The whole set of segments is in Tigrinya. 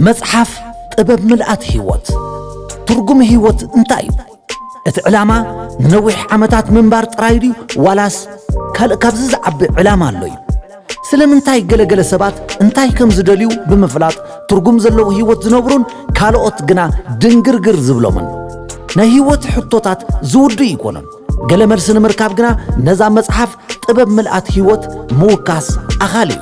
መጽሓፍ ጥበብ ምልኣት ህይወት። ትርጉም ህይወት እንታይ እዩ? እቲ ዕላማ ንነዊሕ ዓመታት ምንባር ጥራይ ድዩ ዋላስ ካልእ ካብዚ ዝዓቢ ዕላማ ኣሎ እዩ? ስለምንታይ ገለገለ ሰባት እንታይ ከም ዝደልዩ ብምፍላጥ ትርጉም ዘለዎ ህይወት ዝነብሩን ካልኦት ግና ድንግርግር ዝብሎምን? ናይ ህይወት ሕቶታት ዝውዱ ኣይኮኑን። ገለ መልሲ ንምርካብ ግና ነዛ መጽሓፍ ጥበብ ምልኣት ህይወት ምውካስ ኣኻሊ እዩ።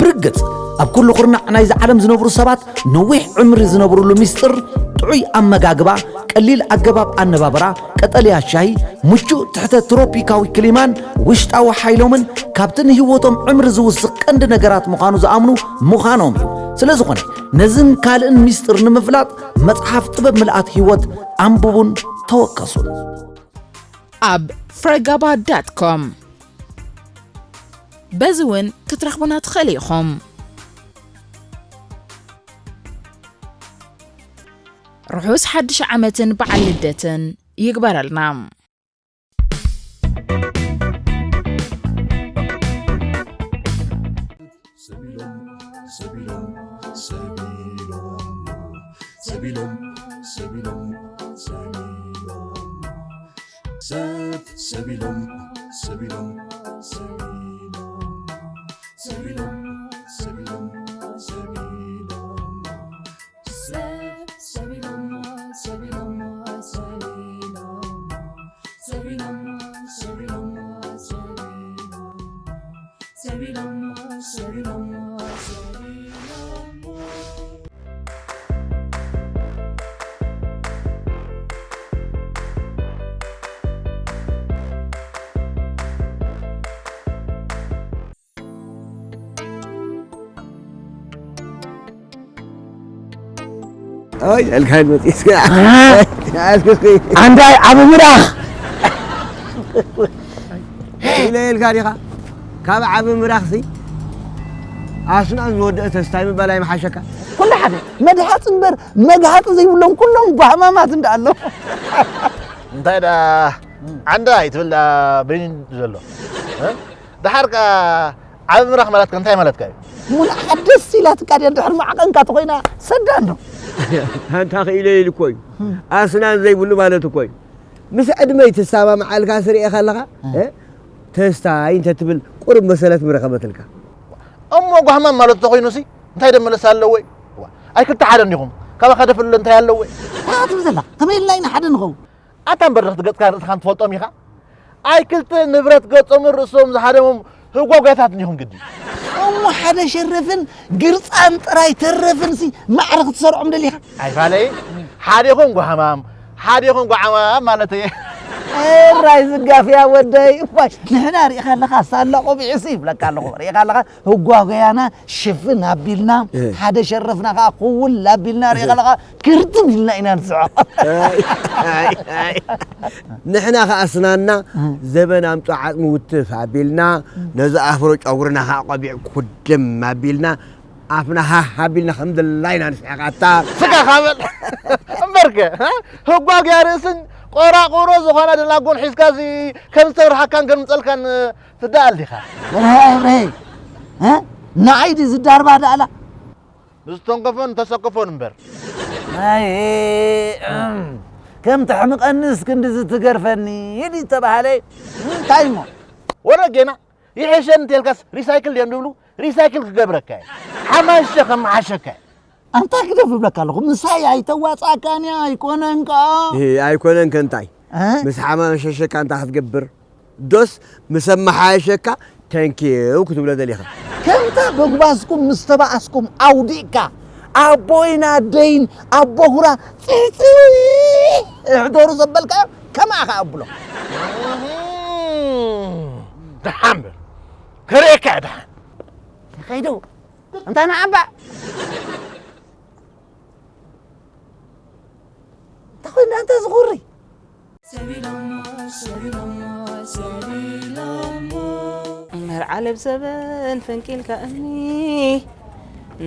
ብርግጽ ኣብ ኩሉ ኩርናዕ ናይዚ ዓለም ዝነብሩ ሰባት ነዊሕ ዕምሪ ዝነብሩሉ ሚስጥር ጥዑይ ኣመጋግባ፣ ቀሊል ኣገባብ ኣነባብራ፣ ቀጠልያ ሻሂ፣ ምቹእ ትሕተ ትሮፒካዊ ክሊማን ውሽጣዊ ሓይሎምን ካብቲ ንህይወቶም ዕምሪ ዝውስኽ ቀንዲ ነገራት ምዃኑ ዝኣምኑ ምዃኖም እዩ። ስለ ዝኾነ ነዝን ካልእን ሚስጥር ንምፍላጥ መጽሓፍ ጥበብ ምልኣት ህይወት ኣንብቡን ተወከሱን። ኣብ ፍረጋባ ዳት ኮም በዚ እውን ክትረኽቡና ትኽእሉ ኢኹም። ርሑስ ሓድሽ ዓመትን በዓል ልደትን ይግበረልና። ሰቢሎም፣ ሰቢሎም፣ ሰቢሎም፣ ሰቢሎም፣ ሰቢሎም፣ ሰቢሎም፣ ሰብ፣ ሰቢሎም፣ ሰቢሎም፣ ሰቢሎም፣ ሰቢሎም፣ ሰቢሎም፣ ሰቢሎም፣ ሰብ፣ ሰቢሎም፣ ሰቢሎም፣ ሰቢሎም፣ ሰቢሎም፣ ሰቢሎም፣ ሰቢሎም፣ ሰቢሎም፣ ሰቢሎም፣ ሰቢሎም። ኦይ፣ እልካ መጺስካ። ኣስክስኩ። ኣንዳይ ዓቢ ምራኽ። ኢለ ኢልካ ዲኻ? ካብ ዓቢ ምራኽሲ ኣስናን ዝወደአ ተስታይ ምባል ኣይምሓሸካ? ኩሉ ሓደ፣ መድሃጽ እምበር መግሃጺ ዘይብሎም ኩሎም ጓህማማት እንዳ ኣለዉ። እንታይ ደኣ ዓንዳ ኣይትብል ደኣ በይኑ ዘሎ? እ? ደሓር ከኣ ዓቢ ምራኽ ማለትካ እንታይ ማለትካ እዩ? ሙላዕካ ደስ ኢላትካ ድያ ድሕሪ ማዕቐንካ ተኾይና ሰዳ እንዶ? ኣንታ ክኢለ ኢሉ እኮ እዩ። ኣስናን ዘይብሉ ማለት እኮ እዩ። ምስ ዕድመይ ትሰማምዓልካ ስርኤ ከለኻ፣ እ? እ? ተስታይ እንተ ትብል ቁሩብ መሰለት ምረኸበትልካ። እሞ ጓህማም ማለት ተኾይኑሲ እንታይ ደመለስ ኣለዎ? ዋ፣ ኣይ ክልተ ሓደ እንዲኹም። ካባኻ ደፍለ እንታይ ኣለዎ? እንታይ ትብል ዘላ? ከመይ ኢልና ኢና ሓደ ንኸውን? ኣታ እምበር ርኽቲ ገጽካን ርእስኻን ትፈልጦም ኢኻ። ኣይ ክልተ ንብረት ገጾምን ርእሶም ዝሃደሞም ህጓጓያታት እንዲኹም ግዲ። እሞ ሓደ ሸረፍን ግርጻን ጥራይ ተረፍንሲ ማዕረ ክትሰርዖም ደሊኻ? ኣይፋለይ፣ ሓዴኹም ጓሃማም፣ ሓዴኹም ጓዓማም ማለት እየ። እራይ ዝጋፍያ ወደይ፣ እዋይ፣ ንሕና ርኢኻ ኣለኻ፣ ሳላ ቆቢዕሲ ይብለካ ኣለኹ፣ ርኢኻ ኣለኻ፣ ህጓጓያና ሽፍን ኣቢልና፣ እ። ሓደ ሸረፍና ኸዓ ክውል ኣቢልና፣ ርኢኻ ኣለኻ፣ ክርትም ኢልና ኢና ንስዖ። ኣይ፣ ኣይ፣ ኣይ። ንሕና ኸዓ ኣስናንና እ። ዘበን ኣምጾ ዓጽሚ ውትፍ ኣቢልና፣ እ። ነዚ ኣፍሮ ጨጉርና ኸዓ ቆቢዕ ኩድም ኣቢልና፣ ኣፍና ሃህ ኣቢልና ከም ድላይና ንስሕቓታ። ስጋኻ በል። እምበርከ፣ እ? ህጓግያ ርእስን ቆራቑሮ ዝኾና ደናጉን ሒዝካሲ ከም ዝተብርሃካን ከድምጸልካን ትደኣል ዲኻ? በርሀ፣ በርሀ። እ? ንዓይ ድዩ ዝዳርባ ደኣላ? ንዝተንከፎን ተሰከፎን እምበር። ኣይ፣ ከም ተሕምቐንስ ክንድዚ ትገርፈኒ ድዩ ዝተባህለ? እንታይ እሞ? ወረ ጌና፣ ይሕሸኒ እንተልካስ ሪሳይክል ድዮም ዝብሉ? ሪሳይክል ክገብረካ እየ። ሓማሸ ከም መሓሸካ እየ። ኣንታ ግደፍ እብለካ ኣለኹ፣ ምሳይ ኣይተዋጻእካን እያ፣ ኣይኮነን ከኣ። እህ፣ ኣይኮነን ከ እንታይ? እ? ምስ ሓማሸካ እንታይ ክትገብር? ዶስ ምስ ኣመሓየሸካ ተንኪው ክትብሎ ደሊኻ? ከምታ በጉባዝኩም ምስ ተባኣስኩም ኣውዲእካ፣ ኣቦይን ኣደይን ኣቦ ሁራ ጽዕጽዕ እሕደሩ ዘበልካዮ ከማኻ ኣብሎ። እህ፣ ደሓን በል። ከርእየካ እየ ደሓን። ከይዱ። እንታይ ንዓባ? እንታይ ኮይና እንተ ዝኹሪ? መርዓ ለብሰበን ፈንቂልካ እምኒ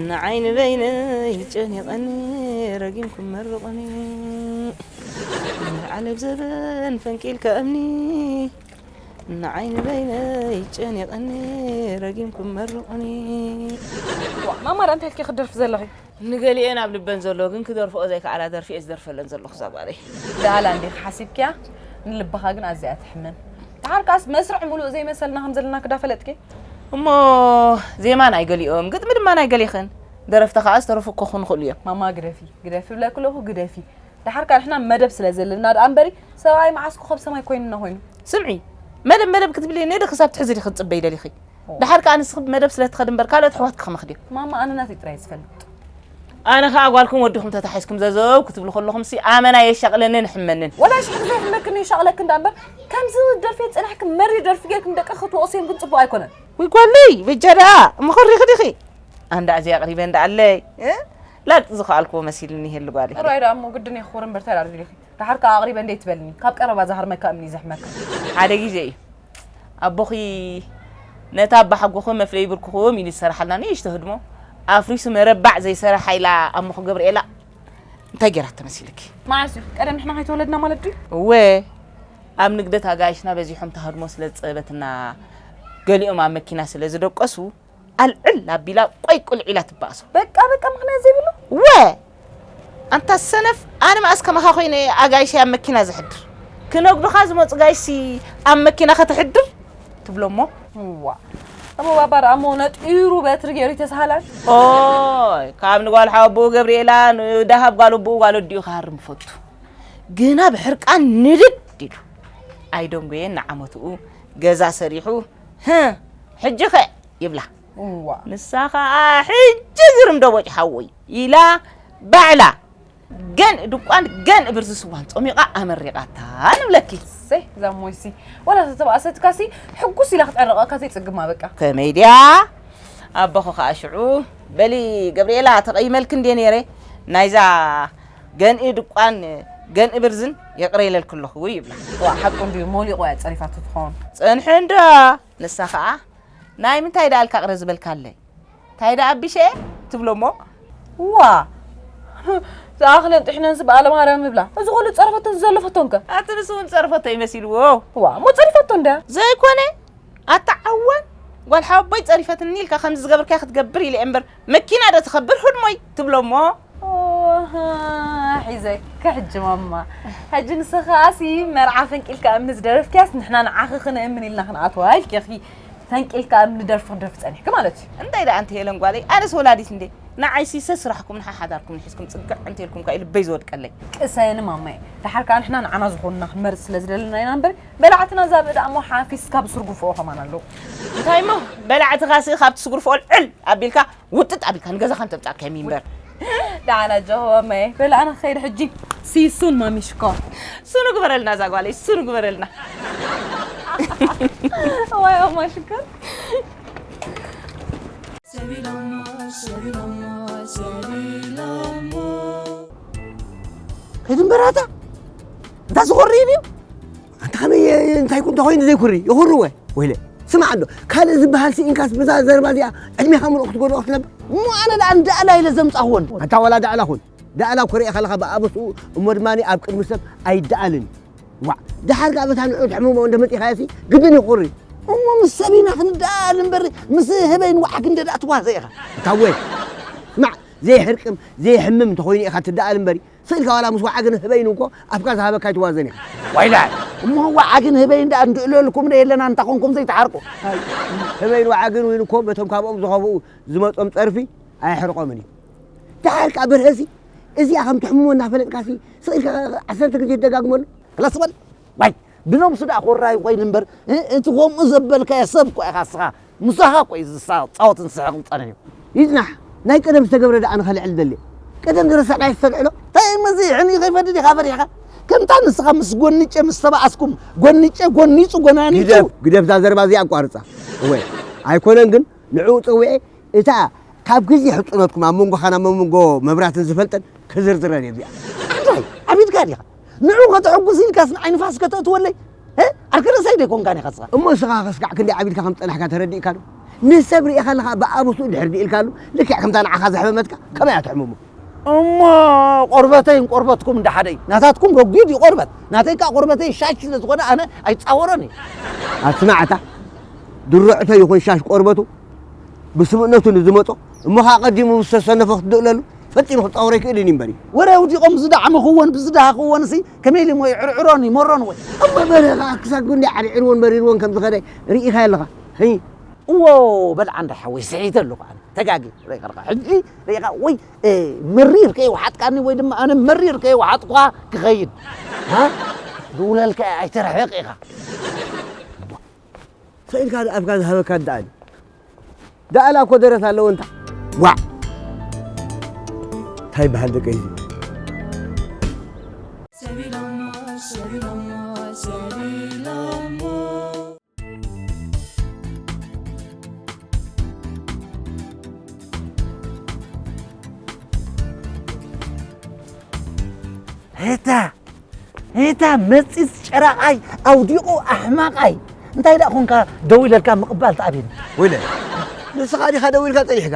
ንዓይ ንበይነይ ጨኒቐኒ ረጊምኩም መርቑኒ። መርዓ ለብሰበን ፈንቂልካ እምኒ ንዓይ ንበይነይ ጨኒቐኒ ረጊምኩም መርቑኒ። ዋ ማማ ዳ እንታይ ኢልኪ ክደርፊ ዘለኺ? ንገሊኤን ኣብ ልበን ዘሎ ግን ክደርፍኦ ዘይከኣላ ደርፊ እየ ዝደርፈለን ዘለኹ እዛ ጓለይ። ደኣላ እንዲኺ ሓሲብክያ ንልብኻ ግን ኣዝያ ትሕመም። ደሓር ከኣስ መስርዕ ሙሉእ ዘይመሰልና ከም ዘለና ክዳ ፈለጥኪ? እሞ ዜማ ናይ ገሊኦም ግጥሚ ድማ ናይ ገሊኽን ደረፍቲ ከኣ ዝተረፉ ክኾኑ ይኽእሉ እዮም። ማማ ግደፊ ግደፊ ብለኪ ኣለኹ ግደፊ። ደሓር ከኣ ንሕና መደብ ስለ ዘለና ደኣ እምበሪ ሰብኣይ መዓስኩ ካብ ሰማይ ኮይኑና ኮይኑ። ስምዒ መደብ መደብ ክትብሊ ነደ ክሳብ ትሕዚ ዲኺ ክትጽበይ ደሊኺ? ደሓር ከኣ ንስኺ ብመደብ ስለ ትኸዲ እምበር ካልኦት ኣሕዋትኪ ከመኽድዮም? ማማ ኣነ ናተይ ጥራይ ዝፈልጥ። ኣነ ከኣ ጓልኩም ወድኹም ተታሒዝኩም ዘዘው ክትብሉ ከለኹምሲ ኣመና የሻቕለንን ይሕመንን። ወላ ሽሕ ግዜ ይሕመክን ይሻቕለክን ደኣ እምበር ከምዚ ደርፊ ጸኒሕኪ መሪር ደርፊ ጌርኪ ንደቅኺ ክትወቕስዮም ግን ጽቡቕ ኣይኮነን። ውይ ጓለይ በጃ ደኣ እሞ ኸሪኺ ዲኺ? ኣንዳ እዚ ኣቕሪበ እንዳ ኣለይ እ? ላጥ ዝኸኣልክዎ መሲልኒ ይሄሉ ጓለይ። ጥራይ ደኣ እሞ ግድን እየ ክኾር እምበር እንታይ ደኣ ደሊኺ? ደሓር ከኣ ኣቕሪበ እንደ ትበልኒ ካብ ቀረባ ዝሃርመካ እምኒ ዘሕመካ። ሓደ ግዜ እዩ ኣቦኺ ነታ ኣባሓጎኹም መፍለዪ ብርክኹም ኢሉ ዝሰራሓልና ንእሽቶ ህድሞ ኣፍሪሱ መረባዕ ዘይሰራሓ ኢላ ኣሞኹ ገብርኤላ እንታይ ገይራቶ መሲልኪ? መዓስ እዩ? ቀደም ንሕና ከይተወለድና ማለት ድዩ? እወ ኣብ ንግደት ኣጋይሽና በዚሖም እታ ህድሞ ስለ ዝጸበትና ገሊኦም ኣብ መኪና ስለ ዝደቀሱ ኣልዕል ኣቢላ ቆይ ቁልዕ ኢላ ትበኣሶ። በቃ በቃ ምኽንያት ዘይብሉ። ወ ኣንታ ሰነፍ ኣነ መኣስ ከማኻ ኮይነ ኣጋይሸይ ኣብ መኪና ዘሕድር ክነግዱኻ ዝመፁ ጋይሲ ኣብ መኪና ከተሕድር ትብሎሞ። ዋ እሞ ባባ ደኣ እሞ ነጢሩ በትሪ ገይሩ ይተስሃላል። ኦይ ካብ ንጓል ሓወቦኡ ገብርኤላ ንዳሃብ ጓል ኣቦኡ ጓል ኣዲኡ ክሃርም ፈቱ ግና ብሕርቃን ንድድ ኢሉ ኣይደንጎየን ንዓመትኡ ገዛ ሰሪሑ ህህ ሕጂ ኸ ይብላ። እዋ ንሳ ኸኣ ሕጂ ግርም ደቦጭ ሓወይ ኢላ ባዕላ ገን ድቋን ገን ብርዚ ስዋን ጾሚቓ ኣመሪቓታ ንብለኪ። ሰይ እዛ ሞይሲ ወላ ተተባእሰትካሲ ሕጉስ ኢላ ክትዕረቐካ ዘይጽግማ በቃ። ከመይ ድያ ኣቦኺ ኸኣ ሽዑ በሊ ገብርኤላ ተቐይመልኪ እንድየ ነይረ ናይዛ ገንኢ ድቋን ገንኢ ብርዝን የቕረ ኢለልኪ ኣለኹ ይብላ። ዋ ሓቁ እንድዩ ሞሊቑ እያ ጸሪፋቶ ትኸውን። ጽንሒ እንዶ ንሳ ኸኣ ናይ ምንታይ ደኣ ኢልካ ቅረ ዝበልካለይ? እንታይ ደኣ ኣቢሸ ትብሎ እሞ? ዋ ዝኣኽለን ጥሒነንስ በኣለ ማርያም ይብላ። እዚ ኩሉ ጸርፈቶን ዘለፈቶን ከ? ኣቲ ንሱ እውን ጸርፈቶ እዩ መሲልዎ። ዋ እሞ ጸሪፈቶ እንድያ። ዘይኮነ ኣታ ዓዋን ጓል ሓወቦይ ጸሪፈትኒ ኢልካ ከምዚ ዝገበርካያ ክትገብር ኢለ እየ እምበር መኪና ዶ ትኸብር ህድሞይ ትብሎ እሞ? ኦሃ ሒዘኪ ሕጂ ማማ። ሕጂ ንስኺ ከኣሲ መርዓ ፈንቂልካ እምኒ ዝደረፍክያስ ንሕና ንዓኺ ክነእምን ኢልና ክንኣትዋ ኢልኪ ኢኺ ፈንቂልካ እምኒ ደርፊ ክትደርፊ ጸኒሕኪ ማለት እዩ። እንታይ ደኣ ኣንቲ ሄለን ጓለይ ኣነስ ወላዲት እንዴ ንዓይሲ ሰስራሕኩም ንሓሓዳርኩም ንሒዝኩም ጽግዕ እንተልኩም ከኣ ልበይ ዝወድቀለይ። ቅሰኒ ማማየ ደሓር ከኣ ንሕና ንዓና ዝኾኑና ክንመርጽ ስለ ዝደለና ኢና እምበር በላዕትና እዛ ብእዳ እሞ ሓፊስካ ብስርጉፍኦ ከማን ኣለዉ። እንታይ እሞ በላዕትኻ ስኢ ካብቲ ስጉርፍኦ ልዕል ኣቢልካ ውጥጥ ኣቢልካ ንገዛኻ እንተምጻእካ የሚንበር። ደሓና ጆሆ ማየ በላዕና ክኸይድ ሕጂ ሲሱን ማሚ ሽኮር። ሱኑ ግበረልና እዛ ጓለይ ሱኑ ግበረልና። ዋይ ኦማ ሽኮር። ከይዲ እምበራታ እንታ ዝኮሪ እዩ ኣንታ ከመይ እንታይ እንታይ ኮይኑ ዘይኩሪ ይኹርወ ወይለ ስማዕ እንዶ ካልእ ዝበሃል ስኢንካስ በዛ ዘረባ እዚኣ ዕድሜኻ ምልኦ ክትጎድኦ ክትነብር እሞ ኣነ ደኣ ንዳእላ ኢለ ዘምፃኽወን ኣንታ ዋላ ዳእላ ኩን ዳእላ ኮሪኤ ከለኻ ብኣበስኡ እሞ ድማ ኣብ ቅድሚ ሰብ ኣይደኣልን ዋዕ ደሓር ከኣ በታ ንዑ ትሕምሞ እንደ መፂኻያሲ ግድን ይኹሪ እሞ ምስ ሰብ ኢና ክንደኣል እምበር ምስ ህበይ ንዋዓክ እንደ ደኣ ትዋዘ ኢኻ እታወ ስማዕ ዘይሕርቅም ዘይሕምም እንተኾይኑ ኢኻ ትደኣል እምበሪ ስእልካ ዋላ ምስ ወዓግን ህበይን እንኮ ኣፍካ ዝሃበካ ኣይትዋዘን ኢኻ ዋይላ እሞ ወዓግን ህበይን ደኣ እንድእለልኩም ደየለና እንታ ኮንኩም ዘይትሓርቁ ህበይን ወዓግን እውን እኮ በቶም ካብኦም ዝኸፍኡ ዝመጾም ጸርፊ ኣየሕርቆምን እዩ ደሓር ከኣ በርሀሲ እዚኣ ከም ትሕምሞ እናፈለጥካሲ ስእልካ ዓሰርተ ግዜ ትደጋግመሉ ክላስ በል ዋይ ብነብሱ ደኣ ኮራይ ኮይኑ እምበር እቲ ከምኡ ዘበልካዮ ሰብ እኮ ኢኻ እስኻ ምሳኻ እኮ እዩ ዝፃወትን ዝስሕቕን ፀኒሑ ይፅናሕ ናይ ቀደም ዝተገብረ ደኣ ንኸልዕል ደልየ ቀደም ዝረሳዕናዮ ዝተልዕሎ እንታይ መዚሕኒ ከይፈድድ ኢኻ ፈሪሕካ ከምታ ንስኻ ምስ ጎንጨ ምስ ተባኣስኩም ጎንጨ ጎኒፁ ጎናኒፁ ግደፍ እዛ ዘረባ እዚኣ ኣቋርፃ እወ ኣይኮነን ግን ንዕኡ ፀዊዐ እታ ካብ ግዜ ሕፅኖትኩም ኣብ መንጎኻን ኣብ መንጎ መብራትን ዝፈልጠን ክዝርዝረን እየ እዚኣ ዓንዳይ ዓቢድካ ዲኻ ንዑ ከተሐጉስ ኢልካስ ንዓይ ንፋስ ከተእትወለይ ዓርከ ርእሰይ ዶ ኣይኮንካን ኢኻ ስኻ እሞ እስኻ ከስካዕ ክንደይ ዓቢድካ ከም ዝጸናሕካ ተረዲእካ ዶ ንሰብ ርኢኻ ኣለኻ ብኣበስኡ ድሕር ድኢልካሉ ልክዕ ከምታ ንዓኻ ዘሕመመትካ ከመይ እያ ትሕምሞ እሞ ቆርበተይን ቆርበትኩም እንደ ሓደ እዩ ናታትኩም ረጒድ እዩ ቆርበት ናተይ ከኣ ቆርበተይ ሻሽ ስለ ዝኾነ ኣነ ኣይጻወሮን እየ ኣስማዕታ ድርዕቶ ይኹን ሻሽ ቆርበቱ ብስብእነቱ ንዝመጾ እሞ ኸዓ ቀዲሙ ምስ ተሰነፎ ክትድእለሉ ፈጺሙ ክጻወሮ ኣይክእልን እዩ እምበሪ። ወረ ኣውዲቖም ዝደዓምኽዎን ብዝደሃኽዎንሲ ከመይ ኢሉ እሞ ይዕርዕሮን ይመሮን ወይ? እሞ በረ ኸዓ ክሳብ ክንደይ ዓርዒርዎን መሪርዎን ከም ዝኸደ ርኢኻ ኣለኻ። ህይ። እዎ በል ዓንዳ ሓወይ ስሒተ ኣለኹ ኣነ። ተጋጊ ርኢኻ ኣለኻ። ሕጂ ርኢኻ ወይ፣ እ፣ መሪር ከይወሓጥካኒ ወይ ድማ ኣነ መሪር ከይወሓጥኩኻ ክኸይድ። ሃ? ዝውለልካ ኣይተርሕቕ ኢኻ። ሰኢልካ ኣፍካ ዝሃበካ ደኣል። ደኣላ እኮ ደረት ኣለዎ እንታ። ዋዕ። እንታይ ይበሃል ደቀይ እዚ? ሰቢሎሞ፣ ሰቢሎሞ፣ ሰቢሎሞ። እታ፣ እታ መጺጽ ጨራቓይ ኣውዲቑ ኣሕማቓይ። እንታይ ደኣ ኾንካ ደው ኢለልካ ምቕባል ተኣብየኒ? ወይለ፣ ንስኻ ዲኻ ደው ኢልካ ጸኒሕካ?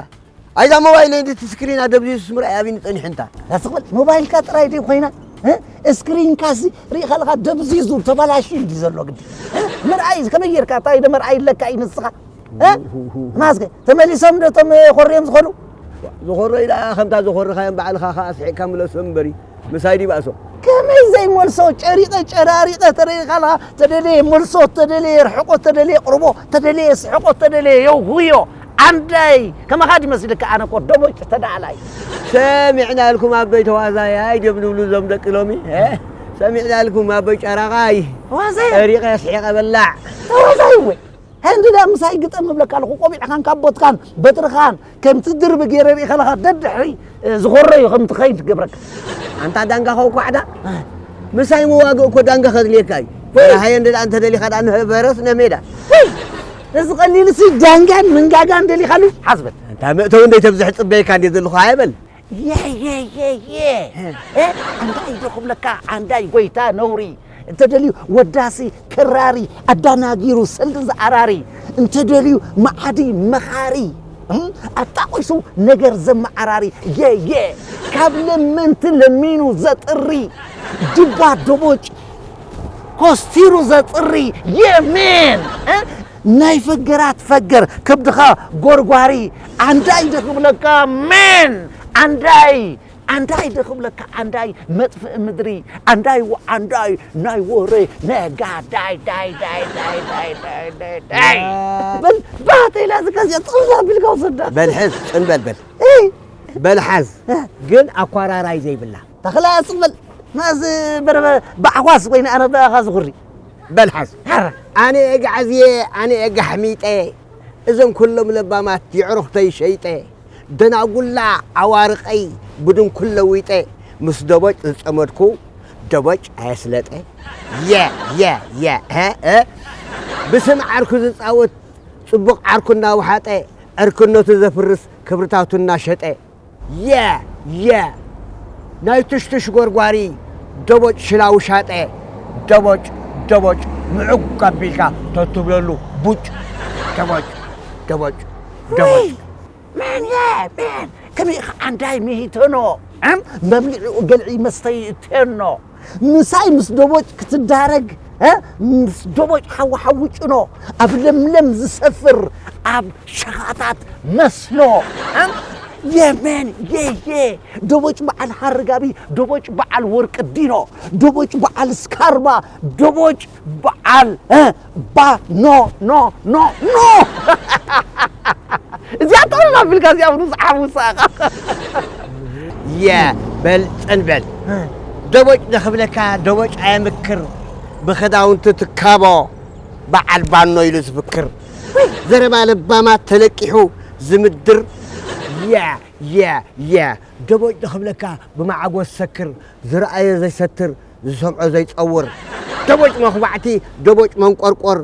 ኣይዛ ሞባይል እንዲ እቲ ስክሪን ኣደብዚዙ ስምራ ኣቢኒ ጸኒሑ እንታ። ላስቕ በል፣ ሞባይልካ ጥራይ ድዩ ኮይና? እ? ስክሪንካሲ ርኢኻ ኣለኻ ደብዚዙ ተበላሽዩ እንዲ ዘሎ ግዲ። እ? ምርኣይ ከመይ ጌርካ እንታይ ዶ መርኣይ ኣለካ እዩ ንስኻ? እ? ማስከ ተመሊሶም ዶ እቶም ኮርዮም ዝኾኑ? ዝኾሮ ኢላ ከምታ ዝኾርኻዮም ባዕልኻ ኸዓ ስሒቕካ ምለሶም እምበሪ ምሳይ ድዩ ባእሶ? ከመይ ዘይመልሶ ጨሪቐ ጨራሪቐ ተደሊኻ ኣለኻ ተደለየ መልሶ ተደለየ ርሕቆ ተደለየ ቅርቦ ተደለየ ስሕቆ ተደለየ የውህዮ። ዓንዳይ ከማኻ ድዩ መሲልካ? ኣነ እኮ ደሞጭ ተዳዕላይ። ሰሚዕናልኩም ኣቦይ ተዋዛያይ ድዮም ዝብሉ እዞም ደቂ ሎሚ? እ? ሰሚዕናልኩም ኣቦይ ጨራቓይ። ተዋዛያይ። ጨሪቐ ስሒቐ በላዕ። ተዋዛያይ ወይ? ህንዲ ደኣ ምሳይ ግጠም እብለካ ኣለኹ። ቆቢዕኻን ካቦትካን በትርኻን ከምቲ ድርቢ ገይረ ርኢ ከለኻ ደድሕሪ፣ እ፣ ዝኾረዩ ከም ትኸይድ ትገብረካ። ኣንታ ዳንጋ ኸው ኳዕዳ፣ እ። ምሳይ ምዋግእ እኮ ዳንጋ ከድልየካ እዩ። ወይ። በረሃየ እንደ ደኣ እንተ ደሊኻ ደኣ ንፈረስ ነሜዳ። ወይ። እዚ ቀሊልሲ ዳንጋን ምንጋጋን ደሊኻሉ ሓስበት። ኣንታ መእተዊ እንደ ተብዝሕ ጽበየካ እንደ ዘለኹ ኣይበል። የ፣ የ፣ የ፣ የ። እ? እ? ኣንታይ ዶ ክብለካ፣ ኣንታይ ጎይታ ነውሪ። እንተ ደልዩ ወዳሲ ከራሪ፣ ኣዳናጊሩ ሰልዲ ዝኣራሪ። እንተ ደልዩ መዓዲ መኻሪ። እም? ኣጣቒሱ ነገር ዘመዓራሪ። የ፣ የ። ካብ ለመንቲ ለሚኑ ዘጥሪ። ድባ ደቦጭ ኮስቲሩ ዘጥሪ። የሜን። እ? ናይ ፈገራት ፈገር ከብድኻ ጎርጓሪ። ኣንዳይ ዶ ክብለካ ሜን። ኣንዳይ፣ ኣንዳይ ዶ ክብለካ ኣንዳይ መጥፍኢ ምድሪ። ኣንዳይ ወ-፣ ኣንዳይ ናይ ወረ ነጋዳይ ዳይ ዳይ ዳይ ዳይ ዳይ ዳይ ዳይ። ያ። በል ባተይ ላዝካ እዚኣ ጥቕዛ ቢልካ ወሰዳ። በል ሕዝ፣ ጽን በል በል። እይ። በል ሓዝ። እ። ግን ኣኳራራይ ዘይብላ። ተኽለ ጽን በል። ማዝ በረበ ባዕኳስ ወይኒ ኣነ ባኻ ዝኹሪ። በል ሓዝ። ሓራ። ኣነ እግዓዝየ፣ ኣነ እጋሕሚጠ፣ እዞም ኩሎም ለባማት የዕሩኽተይ ሸይጠ፣ ደናጉላ ዓዋርቐይ ብድንኩል ለዊጠ፣ ምስ ደቦጭ ዝጸመድኩ ደቦጭ ኣየስለጠ። የ፣ የ፣ የ፣ ሀ፣ እ። ብስም ዓርኩ ዝጻወት ጽቡቕ ዓርኩ እናወሓጠ፣ ዕርክነቱ ዘፍርስ ክብርታቱ እናሸጠ። የ፣ የ። ናይ ትሽትሽ ጎርጓሪ ደቦጭ ሽላው ሻጠ። ደቦጭ፣ ደቦጭ፣ ምዑግ ኣቢልካ ተትብለሉ ቡጭ። ደቦጭ፣ ደቦጭ፣ ደቦጭ። ውይ፣ መን የ፣ መን? ከመይ ኢኻ ዓንዳይ ምሂተኖ? እም? መብልዒኡ ገልዒ መስተይ እቴኖ። ምሳይ ምስ ደቦጭ ክትዳረግ፣ እ? ምስ ደቦጭ ሓዊ ሓዊ ጭኖ፣ ኣብ ለምለም ዝሰፍር፣ ኣብ ሸኻታት መስኖ፣ እ? የመን፣ የየ፣ ደቦጭ በዓል ሃርጋቢ፣ ደቦጭ በዓል ወርቂ ዲኖ፣ ደቦጭ በዓል ስካርባ፣ ደቦጭ በዓል፣ እ? ባ፣ ኖ፣ ኖ፣ ኖ፣ ኖ። እዚኣ ጥቕልል ኣቢልካ እዚኣ እውን ውስዓ ውሳኻ። የ፣ በል ጽን በል። ደቦጭ ዶ ክብለካ፣ ደቦጭ ኣየምክር። ብኽዳውንቲ ትካቦ፣ በዓል ባኖ ኢሉ ዝፍክር። ዘረባ ለባማት ተለቂሑ ዝምድር። የ፣ የ፣ የ። ደቦጭ ዶ ክብለካ፣ ብመዓጎት ዝሰክር፣ ዝረኣዮ ዘይሰትር፣ ዝሰምዖ ዘይጸውር። ደቦጭ መኹባዕቲ፣ ደቦጭ መንቆርቆር፣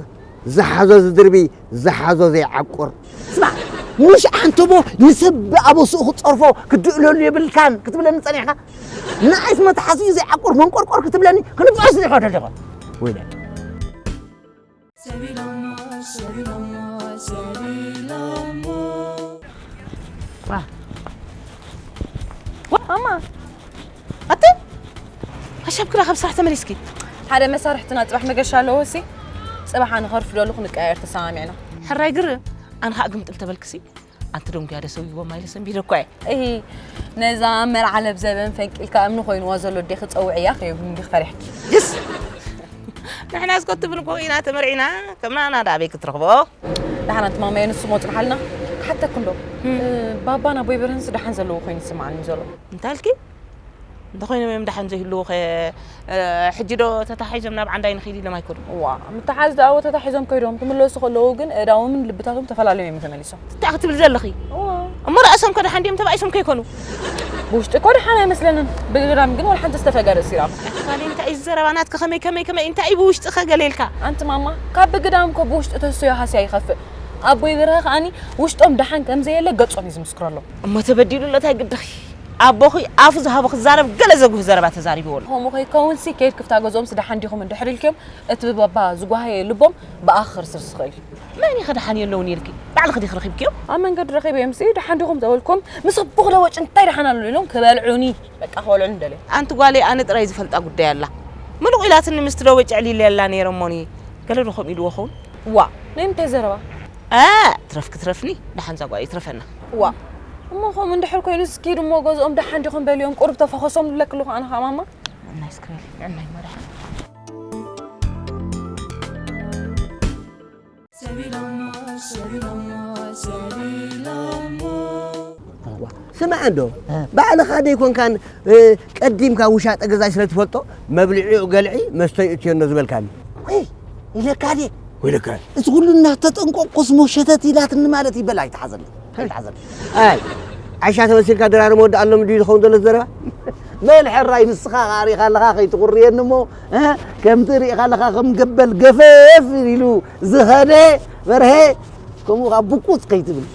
ዝሓዞ ዝድርቢ፣ ዝሓዞ ዘይዓቁር። ስማዕ፣ ሙሽ ዓንተቦ ንሰብ ብኣበስኡ ክትጸርፎ ክትድእለሉ የብልካን ክትብለኒ ጸኒሕካ? ንዓይስ መትሓዚኡ ዘይዓቁር መንቆርቆር ክትብለኒ ክንብዕስ ዲኻ ደሊኻ? ወይለ። ሰቢሎሞ፣ ሰቢሎሞ፣ ሰቢሎሞ። ዋ። ዋ፣ ማማ። ኣቲ? ኣሻብ ክላ ካብ ስራሕ ተመሊስኪ? ሓደ መሳርሕትና ጽባሕ መገሻ ኣለዎ፣ እሲ። ጽባሕ ኣነ ከርፍደሉ ክንቀያየር ተሰማሚዕና። ሕራይ ግርም፣ ኣነ ኸኣ ግምጥል ተበልክሲ። ኣንቲ ደንጉያ ደሰው ይቦ ማይለ ሰንቢደ እኳ እየ። እሂ፣ ነዛ መርዓ ለብዘበን ፈንቂልካ እምኒ ኮይንዋ ዘሎ ኣዴኺ ጸውዕያ ከይብሉኒ ዲኺ ፈሪሕኪ? ይስ! ንሕና እስኮ ትብል እኮ ኢና ተመርዒና፣ ከምና ናዳ ኣበይ ክትረኽቦ? ደሓን ኣንቲ ማማየ ንሱ ሞጽንሓልና። ክሓተክን ዶ? እም። እ፣ ባባን ኣቦይ ብርህንስ ደሓን ዘለዎ ኮይኑ ይስምዓኒ ዘሎ። እንታይ ኢልኪ? እንተኾይኖም እዮም ደሓን ዘይህልዉኸ፣ እ፣ ሕጂ ዶ ተታሒዞም ናብ ዓንዳይ ንኺድ ኢሎም ኣይኮኑን? ዋ፣ ምትሓዝ ደኣ ተታሒዞም ከይዶም ክምለሱ ከለዉ ግን ኣእዳዎምን ልብታቶም ተፈላለዮም እዮም ተመሊሶም። እንታይ ክትብሊ ዘለኺ? እዋ። እሞ ርእሶም ከ ደሓን ድዮም ተባኢሶም ከይኮኑ? ብውሽጢ እኮ ደሓን ኣይመስለንን። ብግዳም ግን ወላ ሓንቲ ዝተፈገረ ርእሲ ይረኣኹ። ኣቲ ጓለይ እንታይ እዩ ዝዘረባ ናትኪ? ከመይ፣ ከመይ፣ ከመይ እንታይ እዩ ብውሽጢ ከ ገለ ኢልካ? ኣንቲ ማማ፣ ካብ ብግዳም እኮ ብውሽጢ ተስዮ ሃስያ ይኸፍእ። ኣቦይ ብርሀ ከኣኒ ውሽጦም ደሓን ከም ዘየለ ገጾም እዩ ዝምስክረሎም። እሞ ተበዲሉ ኣሎ እንታይ ግድኺ? ኣቦኺ ኣፉ ዝሃቦ ክዛረብ ገለ ዘጉህ ዘረባ ተዛሪብዎ ኣሎ። ከምኡ ከይከውንሲ ከይድ ክፍታ ገዝኦምሲ ደሓን ዲኹም እንድሕር ኢልክዮም እቲ ብባባ ዝጓሃየ ልቦም ብኣኺ ክርስርስ ይኽእል እዩ። መን እዩ ከ ደሓን የለውን ኢልኪ? ባዕልኺ ዲኺ ረኺብክዮም? ኣብ መንገዲ ረኺበዮምሲ ደሓን ዲኹም ተበልኩም ምስ ኣቦኺ ደወጭ እንታይ ደሓን ኣሎ ኢሎም ክበልዑኒ በቃ ክበልዑኒ ደልዮም። ኣንቲ ጓለይ ኣነ ጥራይ ዝፈልጣ ጉዳይ ኣላ። ምሉቕ ኢላትኒ ምስቲ ደወጭ ዕሊለላ ነይረ እሞኒ ገለ ዶ ከምኡ ኢልዎ ኸውን? ዋ ናይ ምንታይ ዘረባ? እ ትረፍኪ ትረፍኒ ደሓን እዛ ጓል ይትረፈና። ዋ እሞ ከምኡ እንድሕር ኮይኑ እስኪ ሂዱ እሞ ገዝኦም ደሓን ዲኹም በልዮም ቁሩብ ተፈኸሶም ዝብለኪ ኣለኹ ኣነ ኸዓ ማማ። ንዕናይ እስኪ በሊ ንዕናይ እሞ ደሓን። ሰቢሎሞ ሰቢሎሞ ሰቢሎሞ። ዋ፣ ስማዕ እንዶ፣ እ። ባዕልኻ ደይኮንካን፣ እ፣ ቀዲምካ ውሻጠ ገዛይ ስለ ትፈልጦ፣ መብልዒኡ ገልዒ፣ መስተዩ እትዮ እንዶ ዝበልካኒ። ወይ፣ ኢለካ ድየ? ወይለካ። እዚ ኩሉ እናተጠንቀቕኩስ እሞ ሸተት ኢላትኒ ማለት እዩ። በል ኣይትሓዘለይ፣ ኣይትሓዘለይ። ኣይ፣ ዓይሻ ተመሲልካ ድራር መወዳእ ኣሎም ድዩ ዝኸውን ዘሎ ዘረባ? በል ሕራይ ንስኻ ኸኣ ሪእኻ ኣለኻ ከይትቑርየኒ እሞ፣ እ፣ ከምቲ ሪእኻ ኣለኻ ከም ገበል ገፈፍ ኢሉ ዝኸደ በርሄ፣ ከምኡ ኸዓ ብቁፅ ከይትብል።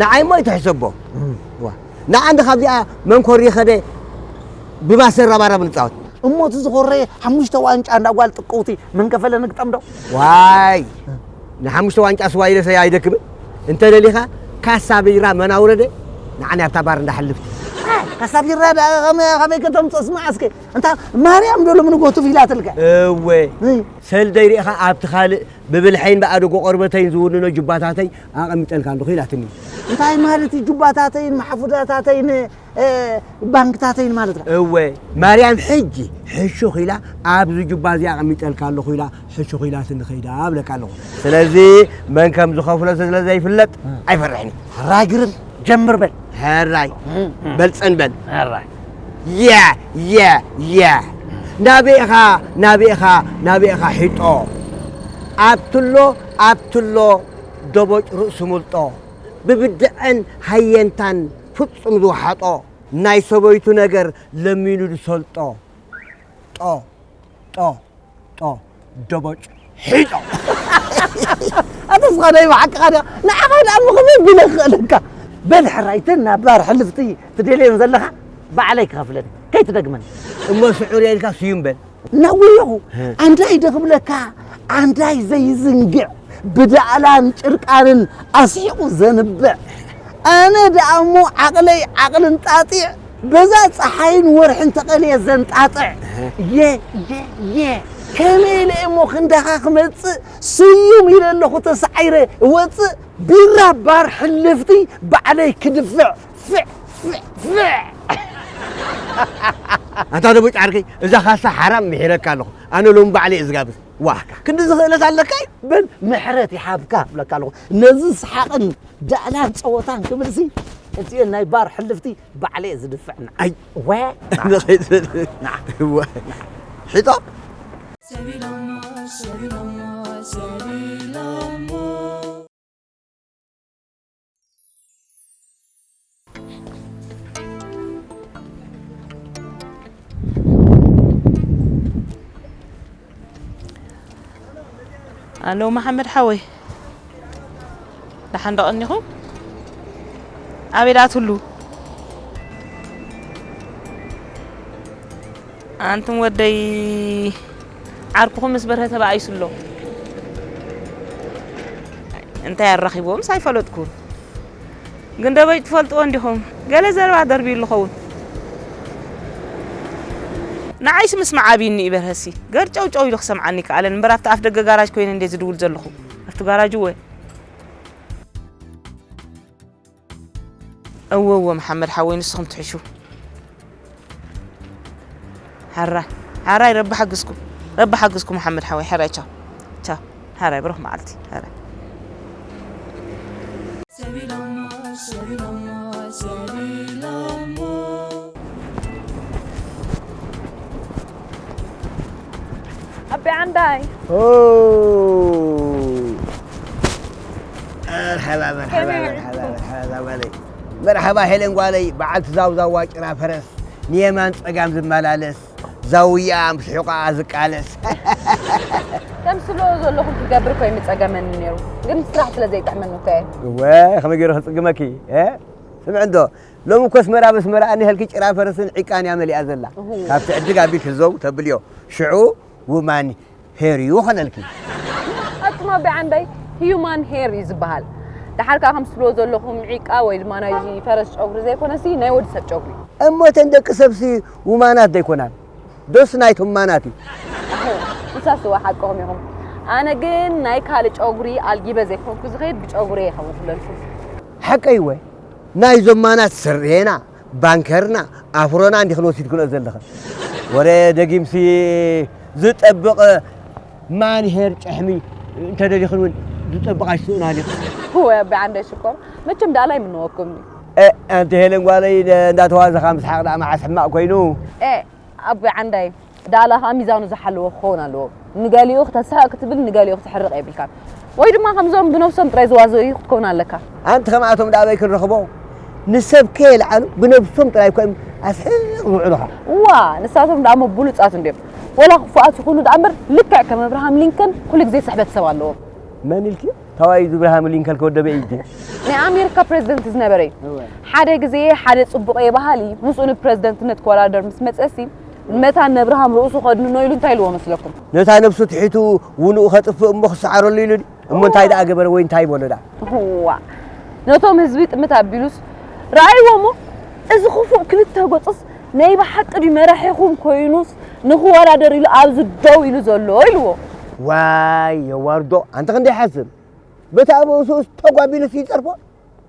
ንዓይ እሞ ኣይትሕሰቦ። እም። ዋ። ንዓ እንዲ ካብዚኣ መንኮሪ ኸደ ብባሰ ራባራብ ንጻወት። እሞ እቲ ዝኾረየ ሓሙሽተ ዋንጫ እንዳ ጓል ጥቅውቲ መን ከፈለ ንግጠም ዶ? ዋይ። ንሓሙሽተ ዋንጫ ስዋ ኢለሰ ኣይደክምን። እንተ ደሊኻ ካሳ ቢራ መን ኣውረደ? ንዓ ናብታ ባር እንዳ ሕልፍቲ። ካሳ ቢራ ደኣ ኸመይ፣ ኸመይ ከተምጽኦ ስማዕ እስከ። እንታ ማርያም ዶ ሎሚ ንግሆ ቱፍ ኢላትልካ? እወ። እይ። ሰልደይ ርኢኻ ኣብቲ ካልእ ብብልሐይን ብኣደጎ ቆርበተይን ዝውንኖ ጁባታተይ ኣቐሚጠልካ ኣለኹ ኢላትኒ። እንታይ ማለት እዩ ጁባታተይን መሓፉዳታተይን፣ እ፣ ባንክታተይን ማለት ከ? እወ፣ ማርያም ሕጂ ሕሹኽ ኢላ ኣብዚ ጁባ እዚ ኣቐሚጠልካ ኣለኹ ኢላ ሕሹኽ ኢላትኒ ኸይዳ እብለካ ኣለኹ። ስለዚ መን ከም ዝኸፍሎ ስለ ዘይፍለጥ እ። ኣይፈርሕን እዩ። ሕራይ ግርም ጀምር በል። ሕራይ እም፣ እም። በል ጸን በል። ሕራይ። የ፣ የ፣ የ። ናበይ ኢኻ፣ ናበይ ኢኻ፣ ናበይ ኢኻ ሒጦ? ኣብትሎ፣ ኣብትሎ፣ ደቦጭ ርእሱ ምልጦ። ብብድዐን ሃየንታን ፍጹም ዝወሓጦ። ናይ ሰበይቱ ነገር ለሚኑ ዝሰልጦ። ጦ፣ ጦ፣ ጦ፣ ደቦጭ ሒጦ። ኣታ እስኻ ናይ ብሓቅኻ ዲኻ? ንዓኻ ደኣ እሞ ከመይ ቢለ ክኽእለካ? በል ሕራይ፣ እተን ናብ ባር ሕልፍቲ ትደልየን ዘለኻ ባዕለይ ክኸፍለን። ከይትደግመን። እሞ ስዑር ኢልካ ስዩም በል። ናወየኹ፣ ሀ። ኣንዳይ ዶ ክብለካ፣ ኣንዳይ ዘይዝንግዕ፣ ብዳዕላን ጭርቃንን ኣስሒቑ ዘንብዕ። ኣነ ደኣ እሞ ዓቕለይ ዓቕልን ጣጢዕ፣ በዛ ጸሓይን ወርሕን ተቐልየ ዘንጣጥዕ። እህ። የ፣ የ፣ የ። ከመይ ኢለ እሞ ክንዳኻ ክመጽእ፣ ስዩም ኢለ ኣለኹ ተሳዒረ እወጽእ፣ ቢራ ባር ሕልፍቲ ባዕለይ ክድፍዕ። ፍዕ፣ ፍዕ፣ ፍዕ። ኣንታ ደቦጭ ዓርከይ፣ እዛ ካሳ ሓራም ምሒረካ ኣለኹ። ኣነ ሎሚ ባዕለይ እየ ዝጋብዝ። ዋ፣ ክንዲ ዝኽእለት ኣለካ እዩ። በል ምሕረት ይሃብካ እብለካ ኣለኹ። ነዚ ሰሓቕን ዳዕላን ጸወታን ክብልሲ፣ እቲኤን ናይ ባር ሕልፍቲ ባዕለይ እየ ዝድፍዕና። ኣይ። ወ። ንዓ። ወ። ሒጦ። ሰቢሎሞ፣ ሰቢሎሞ፣ ሰቢሎሞ። ኣሎ መሓመድ ሓወይ፣ ደሓን ዶ ቀኒኹም? ኣበይ ደኣ ትህሉ? ኣንቱም ወደይ፣ ዓርኩኹም ምስ በርሀ ተባኢሱ ኣሎ። እንታይ ኣራኺብዎምስ ኣይፈለጥኩን። ግን ደበጭ ትፈልጥዎ እንዲኹም። ገለ ዘረባ ደርብዩ ዝኸውን። ንዓይሲ ምስማዕ ኣብዩኒ እዩ በርሀሲ። ገርጨውጨው ኢሉ ክሰምዓኒ ይከኣለን እምበር ኣብቲ ኣፍ ደገ ጋራጅ ኮይነ እንድየ ዝድውል ዘለኹ። ኣብቲ ጋራጅ እወ። እወ እወ መሓመድ ሓወይ ንስኹም ትሕሹ። ሓራይ ሓራይ ረቢ ሓግዝኩም። ረቢ ሓግዝኩም መሓመድ ሓወይ። ሓራይ ቻው። ቻው። ሓራይ ብሩኽ መዓልቲ። ሓራይ። ኣቢ ዓንዳይ። ኦ። መርሓባ፣ መርሓባ፣ ከመይ መርሓባ፣ ውዒልኩም? መርሓባ፣ ዛጓለይ። መርሓባ ሄለን ጓለይ፣ በዓልቲ ዛውዛዋ ጭራ ፈረስ፣ ንየማን ጸጋም ዝመላለስ፣ ዛውያ ምስ ሕቖኣ ዝቃለስ። ከም ስሎ ዘለኹም ክገብር ኮይኑ ጸገመኒ ነይሩ፣ ግን ስራሕ ስለ ዘይጥዕመኒ እኮ እየ። እወ፣ ከመይ ገይሩ ክጽግመኪ? እ? ስምዒ እንዶ፣ ሎሚ እኮ ኣስመራ በስመራ ኣኒሀልኪ ጭራ ፈረስን ዒቃን እያ መሊኣ ዘላ። እሁ። ካብቲ ዕድግ ኣቢልኪ ዘው ተብልዮ፣ ሽዑ ውማን ሄር እዩ ኾነልኪ። ኣቱም ኣቢ ዓንዳይ፣ ሂዩማን ሄር እዩ ዝበሃል። ደሓር ከኣ ከም ትብልዎ ዘለኹም ዒቃ ወይ ድማ ናይዚ ፈረስ ጨጉሪ ዘይኮነሲ፣ ናይ ወዲ ሰብ ጨጉሪ። እሞ እተን ደቂ ሰብሲ ውማናት ዶ ኣይኮናን? ዶስ ናይቶም ማናት እዩ? ኣሁ፣ ንሳስ እወ ሓቅኹም ኢኹም። ኣነ ግን ናይ ካልእ ጨጉሪ ኣልጊበ ዘይኮንኩ ዝኸይድ ብጨጉሪ እየ ከምኡ ክብለልኩም። ሓቀይ እወ። ናይዞም ማናት ስሬና፣ ባንከርና፣ ኣፍሮና እንዲኽን ወሲድክንኦ ዘለኽን። ወረ ደጊምሲ ዝጠብቕ ማን ሄር ጭሕሚ እንተደሊኽን እውን ዝጠብቕ ኣይስእናን ኢኹም። ወይ ኣቢ ዓንደ ሽኮር፣ መቸም ዳኣላይ ምነወኩም እዩ። እ፣ ኣንቲ ሄለን ጓለይ፣ ደ-፣ እንዳተዋዘኻ ምስሓቕ ደኣ መዓስ ሕማቕ ኮይኑ? እ፣ ኣቢ ዓንዳይ፣ ዳላ ኸኣ ሚዛኑ ዝሓለወ ክኸውን ኣለዎ። ንገሊኡ ክተስሕቕ ክትብል፣ ንገሊኡ ክትሕርቕ የብልካን። ወይ ድማ ከምዞም ብነብሶም ጥራይ ዝዋዘዩ ክትከውን ኣለካ። ኣንቲ ከምኣቶም ደኣ ኣበይ ክንረኽቦ? ንሰብ ከየልዓሉ ብነብሶም ጥራይ እኮ እዮም ኣስሒቕ ዝውዕሉኻ። እዋ፣ ንሳቶም ደኣ እሞ ብሉጻት እንድዮም። ወላ ክፉኣት ይኹኑ ደኣ እምበር፣ ልክዕ ከም እብርሃም ሊንከን ኩሉ ግዜ ስሕበት ሰብ ኣለዎም። መን ኢልኪ? ታዋይ እዚ እብርሃም ሊንከን ከወደበ እዩ እንዴ? ናይ ኣሜሪካ ፕሬዚደንት ዝነበረ እዩ። እወ። ሓደ ግዜ ሓደ ጽቡቕ እየ በሃሊ ምስኡ ንፕሬዚደንትነት ክወዳደር ምስ መጸሲ፣ መታን ነብርሃም ርእሱ ከድንኖ ኢሉ እንታይ ኢልዎ መስለኩም? ነታ ነብሱ ትሒቱ ውንኡ ከጥፍእ እሞ ክሰዓረሉ ኢሉ ድዩ? እሞ እንታይ ደኣ ገበረ ወይ እንታይ በሎ ደኣ? እዋ፣ ነቶም ህዝቢ ጥምት ኣቢሉስ ረኣይዎ እሞ፣ እዚ ክፉእ ክልተ ገጹስ ናይ ብሓቂ ድዩ መራሒኹም ኮይኑስ ንኽወዳደር ኢሉ ኣብዚ ደው ኢሉ ዘሎ ኢልዎ። ዋይ የዋርዶ፣ ኣንተ ክንደይ ሓስብ። በቲ ኣብ ርእሱስ ተጓቢሉስ ይጸርፎ።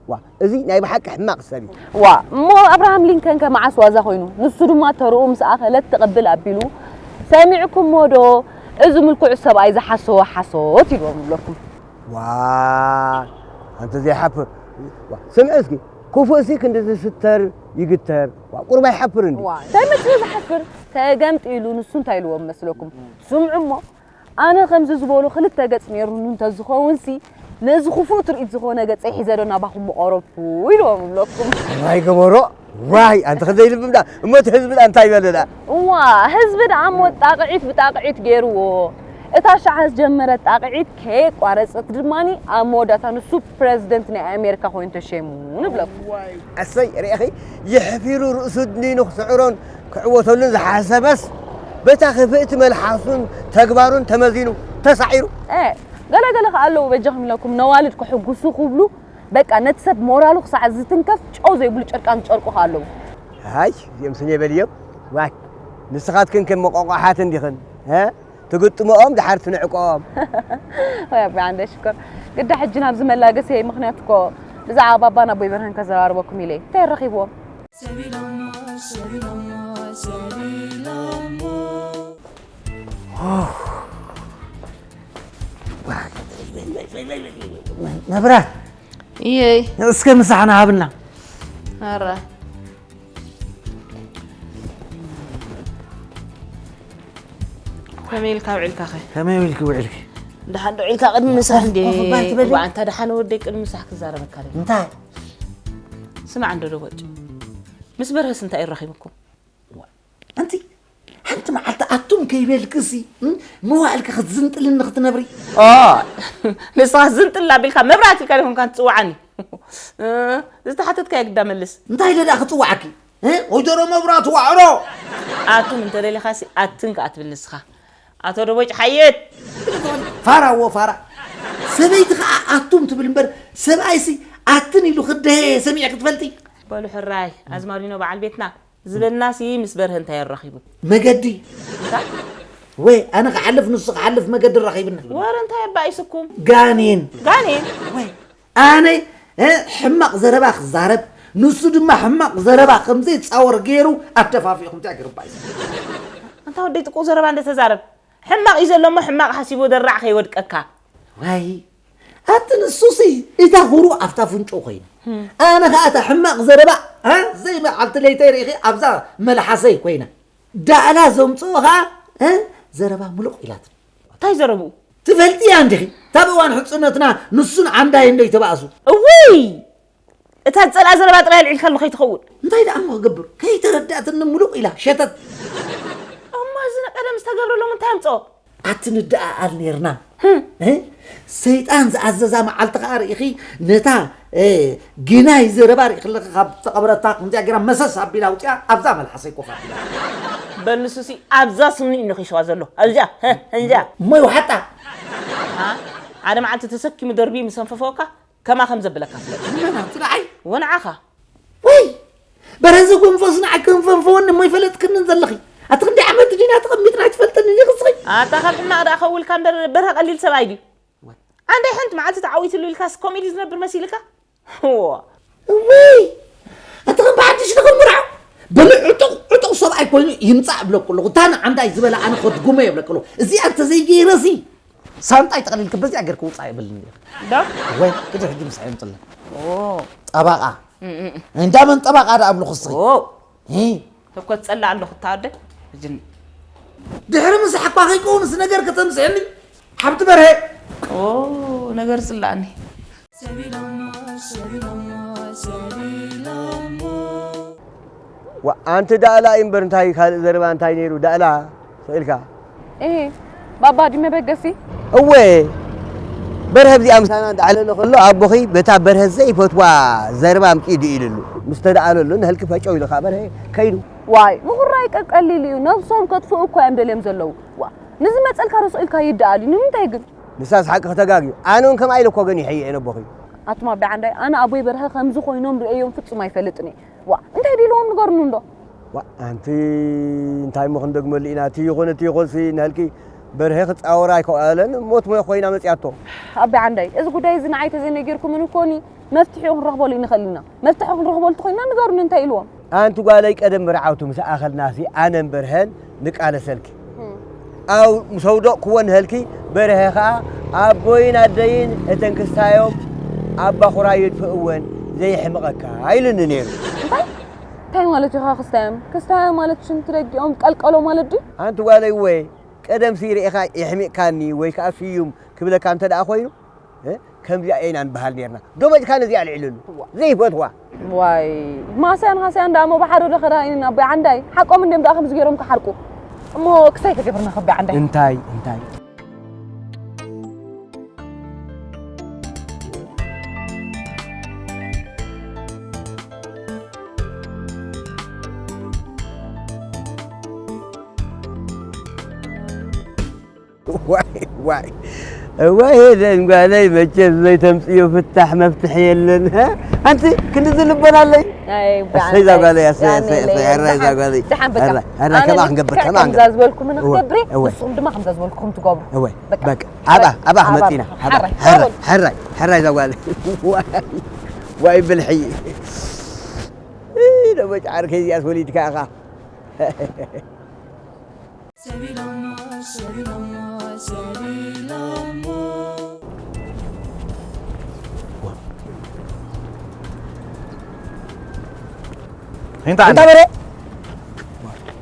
ዋ፣ እዚ ናይ ብሓቂ ሕማቕ ሰብ እዩ። ዋ፣ እሞ ኣብርሃም ሊንከን ከ መዓስ ዋዛ ኮይኑ? ንሱ ድማ ተርኡ ምስ ኣኸለት ትቕብል ኣቢሉ፣ ሰሚዕኩሞ ዶ? እዚ ምልኩዕ ሰብኣይ ዝሓሰቦ ሓሶት ኢልዎም ይብለኩም። ዋ፣ ኣንተ ዘይሓፍር። ዋ፣ ስምዒ እስኪ፣ ክፉእሲ ክንዲ ዝስተር ይግተር። ዋ፣ ቁሩብ ኣይሓፍርን ድዩ? ዋ፣ እንታይ መጺኡ ዝሓፍር? ተገምጢሉ ንሱ እንታይ ኢልዎም መስለኩም? ስምዑ እሞ፣ ኣነ ከምዚ ዝበሎ ክልተ ገጽ ነይሩኒ እንተዝኸውንሲ፣ ነዚ ክፉእ ትርኢት ዝኾነ ገጸይ ሒዘ ዶ ናባኹም ምቐረብኩ ኢልዎም ይብለኩም። ዋይ ገበሮ፣ ዋይ፣ ኣንቲ ክንደይ ልብም ደኣ፣ እሞ እቲ ህዝቢ ደኣ እንታይ በለ ደኣ? እዋ፣ ህዝቢ ደኣ እሞ ጣቕዒት ብጣቕዒት ገይርዎ። እታ ሻዕ ዝጀመረት ጣቕዒት ከየቋረጸት ድማኒ ኣብ መወዳእታ ንሱ ፕረዚደንት ናይ ኣሜሪካ ኮይኑ ተሸይሙ ንብለኩም። እሰይ፣ ርኢኺ፣ የሕፊሩ ርእሱ ድኒኑ ክስዕሮን ክዕወተሉን ዝሓሰበስ፣ በታ ክፍእቲ መልሓሱን ተግባሩን ተመዚኑ ተሳዒሩ። እ፣ ገለ ገለ ከኣ ኣለዉ በጃኹም ኢለኩም ነዋልድ ክሕጉሱ ክብሉ፣ በቃ ነቲ ሰብ ሞራሉ ክሳዕ ዝትንከፍ ጨው ዘይብሉ ጨርቃን ዝጨርቁ ከኣ ኣለዉ። ኣይ፣ እዚኦም ስኒ በልዮም። ዋይ፣ ንስኻትክን ከም መቋቋሓት እንዲኽን፣ እ? ትግጥምኦም ድሓር ትንዕቆም። ወይ ኣቦይ ዓንደ ሽኮር፣ ግዳ ሕጂ ናብዚ መላገሲ ምኽንያት እኮ ብዛዕባ ባባን ኣቦይ በርሀን ከዘራርበኩም ኢለ እየ። እንታይ ረኺብዎም? መብራት እየይ። እስከ ምሳሕና ሃብና። ኣረ። ከመይ ኢልካ ውዒልካ ኸ? ከመይ ኢልኪ ውዒልኪ? ደሓን ዶ ውዒልካ? ቅድሚ ምሳሕ እንዴ? ኮፍ በል ትበሊ? እባ ኣንታ ደሓን ወደይ ቅድሚ ምሳሕ ክዛረበካ ደሊ። እንታይ? ስማዕ እንዶ ደቦጭ። ምስ በርሀስ እንታይ እዩ ረኺብኩም? ዋ፣ ኣንቲ ሓንቲ መዓልቲ ኣቱም ከይበልክሲ፣ እም፣ መዋዕልኪ ክትዝንጥልኒ ክትነብሪ? ኦ፣ ንስኻ ዝንጥል ኣቢልካ መብራት ኢልካ ዲኹም ካን ትጽውዓኒ? እ፣ ዝተሓተትካዮ ግዳ መልስ። እንታይ ኢለ ደኣ ክጽውዓኪ? እ? ወይዘሮ መብራቱ ዋዕሮ! ኣቱም እንተ ደሊኻሲ ኣትን ከኣ ትብል ንስኻ። ኣቶ ደቦጭ ሓየት! ፋራ እዎ ፋራ። ሰበይቲ ከኣ ኣቱም ትብል እምበር ሰብኣይሲ ኣትን ኢሉ ክደየ ሰሚዐ ክትፈልጢ? በሉ ሕራይ፣ ኣዝማሪኖ በዓል ቤትና። ዝበልናሲ ምስ በርሀ እንታይ ኣራኺቡ? መገዲ እንታይ? ወይ ኣነ ክሓልፍ ንሱ ክሓልፍ መገዲ ራኺብና። ወረ እንታይ ኣባኢስኩም? ጋኔን ጋኔን ኣነ እ፣ ሕማቕ ዘረባ ክዛረብ ንሱ ድማ ሕማቕ ዘረባ ከምዘይፃወር ገይሩ ኣደፋፊኹም እንታይ ግርባይ ኣንታ ወደይ ጥቁ ዘረባ እንደተዛረብ ሕማቕ እዩ ዘሎ እሞ ሕማቕ ሓሲቡ ደራዕ ከይወድቀካ። ዋይ ኣቲ ንሱሲ እታ ኩሩ ኣብታ ፍንጮ ኮይና ኣነ ከዓ እታ ሕማቕ ዘረባ እ፣ ዘይመዓልቲ ለይተይ ርኢኺ ኣብዛ መልሓሰይ ኮይና ዳእላ ዘምፅኦ ከዓ እ፣ ዘረባ ምሉቕ ኢላትን እንታይ ዘረብኡ? ትፈልጥያ እንዲኺ ታብ እዋን ሕፁነትና ንሱን ዓንዳይ እንዶ ይተባእሱ እውይ እታ ዝፀልኣ ዘረባ ጥራይ ኣልዒልካሉ ከይትኸውን። እንታይ ደኣ እሞ ክገብር ከይተረዳእትኒ ምሉቕ ኢላ ሸተት እሞ እዚ ንቀደም ዝተገብረሎም እንታይ ኣምፅኦ? ኣቲ ንደኣኣል ኔርና እ? ሰይጣን ዝኣዘዛ መዓልቲ ከዓ ርኢኺ ነታ እ፣ ግናይ ዘረባ ርኢኺ ኣለኺ ካብ ተቐብረታ ከምዚኣ ገይራ መሰስ ኣቢላ ኣውፅኣ ኣብዛ መልሓሰይ ኮፍ ኣቢላ በል ንሱሲ ኣብዛ ስኒ እዩ ነኺስዋ ዘሎ ኣብዚኣ ሀ፣ እንዚኣ እሞ ይውሓጣ ሓደ መዓልቲ ተሰኪሙ ደርቢ ምስ ኣንፈፈወካ ከማ ከም ዘብለካ ፍለጥ መና እቲ ንዓይ ወንዓኻ ወይ በረዚ ጎንፎስ ንዓይ ክንፈንፈወኒ እሞ ይፈለጥክንን ዘለኺ ኣቲ ክንደይ ዓመት ዲና ተቐሚጥና ኣይትፈልጥኒ ዲኺ እስኺ ኣታ ካብ ሕማቕ ደኣ ከውልካ እምበር በርሀ ቀሊል ሰብኣይ ድዩ ኣንዳይ ሓንቲ መዓልቲ ተዓዊትሉ ኢልካስ ከምኡ ኢሉ ዝነብር መሲልካ እዋ እውይ ኣቲ ከም ብሓድሽ ንኽምርዖ በሊ ዕጡቕ ዕጡቕ ሰብኣይ ኮይኑ ይምፃእ እብለኩ ኣለኹ እታ ንዓንዳይ ዝበላ ኣነ ከድጉመ የብለኩ ኣለኹ እዚኣ እንተዘይገይረሲ ሳንጣይ ጠቕሊልክ በዚኣ ገይርክ ውፃእ የብልን ዶ ወይ ክዲ ሕጂ ምሳሕ የምፅልና ጠበቓ እንዳመን ጠበቓ ዳ ኣብልኹ እስኺ ተኮት ጸላ ኣለኹ እታ ኣደ እጅን ድሕሪ ምሳሕ እኳ ከይከውንስ ነገር ከተምስሕኒ ሓብቲ በርሀ ነገር ጽላእኒ ኣንቲ ዳእላ እዩ እምበር እንታይ ካልእ ዘረባ እንታይ ነይሩ ዳእላ ስቕ ኢልካ እሄ ባባ ድዩ መበገሲ እወ በርሀ ብዚኣ ምሳና እንዳዕለለ ከሎ ኣቦኺ በታ በርሀ ዘይፈትዋ ዘረባ ኣምፅኡ ድዩ ኢልሉ ምስ ተዳኣለሉ ንህልኪ ፈጨው ኢሉ ከዓ በርሀ ከይዱ ዋይ ምኹራይ ቀቀሊል እዩ ነብሶም ከጥፍኡ እኮ እዮም ደልዮም ዘለዉ ዋ ንዝመፀልካ ርሱ ኢልካ ይደኣል እዩ ንምንታይ ግን ንሳስ ሓቂ ከተጋግዩ ኣነ እውን ከምኣ ኢለ እኮ ገኒሐ እየ ነቦኺ ኣቱም ኣቢ ዓንዳይ ኣነ ኣቦይ በርሀ ከምዚ ኮይኖም ርእዮም ፍፁም ኣይፈልጥን እየ ዋ እንታይ ዲልዎም ንገርኑ እንዶ ዋ ኣንቲ እንታይ እሞ ክንደግመሉ ኢና እቲ ይኹን እቲ ይኹንሲ ንህልኪ በርሀ ክፃወር ኣይከኣለን ሞት ሞያ ኮይና መፅያቶ ኣቢ ዓንዳይ እዚ ጉዳይ እዚ ንዓይ ተዘይነጊርኩምን እኮኒ መፍትሒኡ ክንረኽበሉ ይንኽእል ኢና መፍትሒ ክንረኽበሉ ተኮይንና ንገሩኒ እንታይ ኢልዎም ኣንቲ ጓለይ ቀደም መርዓውቲ ምስ ኣኸልናሲ ኣነን በርሀን ንቃለሰልኪ ኣብ ምስ ኣውደቕክዎ ንሀልኪ በርሀ ኸኣ ኣቦይን ኣደይን እተን ክስታዮም ኣብ ባኹራ ይድፍእወን ዘየሕምቐካ ኢሉኒ ነይሩ እንታይ እንታይ ማለት እዩ ኸዓ ክስታዮም ክስታዮም ማለት ሽንቲ ደጊኦም ቀልቀሎ ማለት ድዩ ኣንቲ ጓለይ እወ ቀደምሲ ርኢኻ የሕሚቕካኒ ወይ ከኣ ስዩም ክብለካ እንተ ደኣ ኮይኑ ከምዚኣ ኢና ንበሃል ኔርና። ዶመጭካ ነዚኣ ኣልዒልሉ። ዘይፈትዋ። ዋይ ማስያን ሃስያን ደኣ እሞ ብሓደ ዶ ከዳይንን ኣቦይ ዓንዳይ ሓቆም እንድዮም ደኣ ከምዚ ገይሮም ክሓርቁ እሞ ክሳይ ተገብርና ከቢ ዓንዳይ እንታይ እንታይ ዋይ ዋይ እዋይ ሄለን ጓለይ መቸም ዘይተምፅዮ ፍታሕ መፍትሒ የለን ኣንቲ ክንዲ ዝልቦና ኣለይ እሰይ እዛ ጓለይ እሰይ እሰይ እሰይ ሕራይ እዛ ጓለይ ሕራይ ከምኣ ክንገብር ከምኣ ክንገብር ዝበልኩምን ክትገብሪ ንስኹም ድማ ከምዛ ዝበልኩም ትገብሩ እወ በቃ ኣብኣ ኣብኣ ክመፅእ ኢና ሕራይ ሕራይ እዛ ጓለይ ዋይ ብልሒ ደሞ ጫር ከይዚኣስ ወሊድካ ኢኻ እንታይ በረ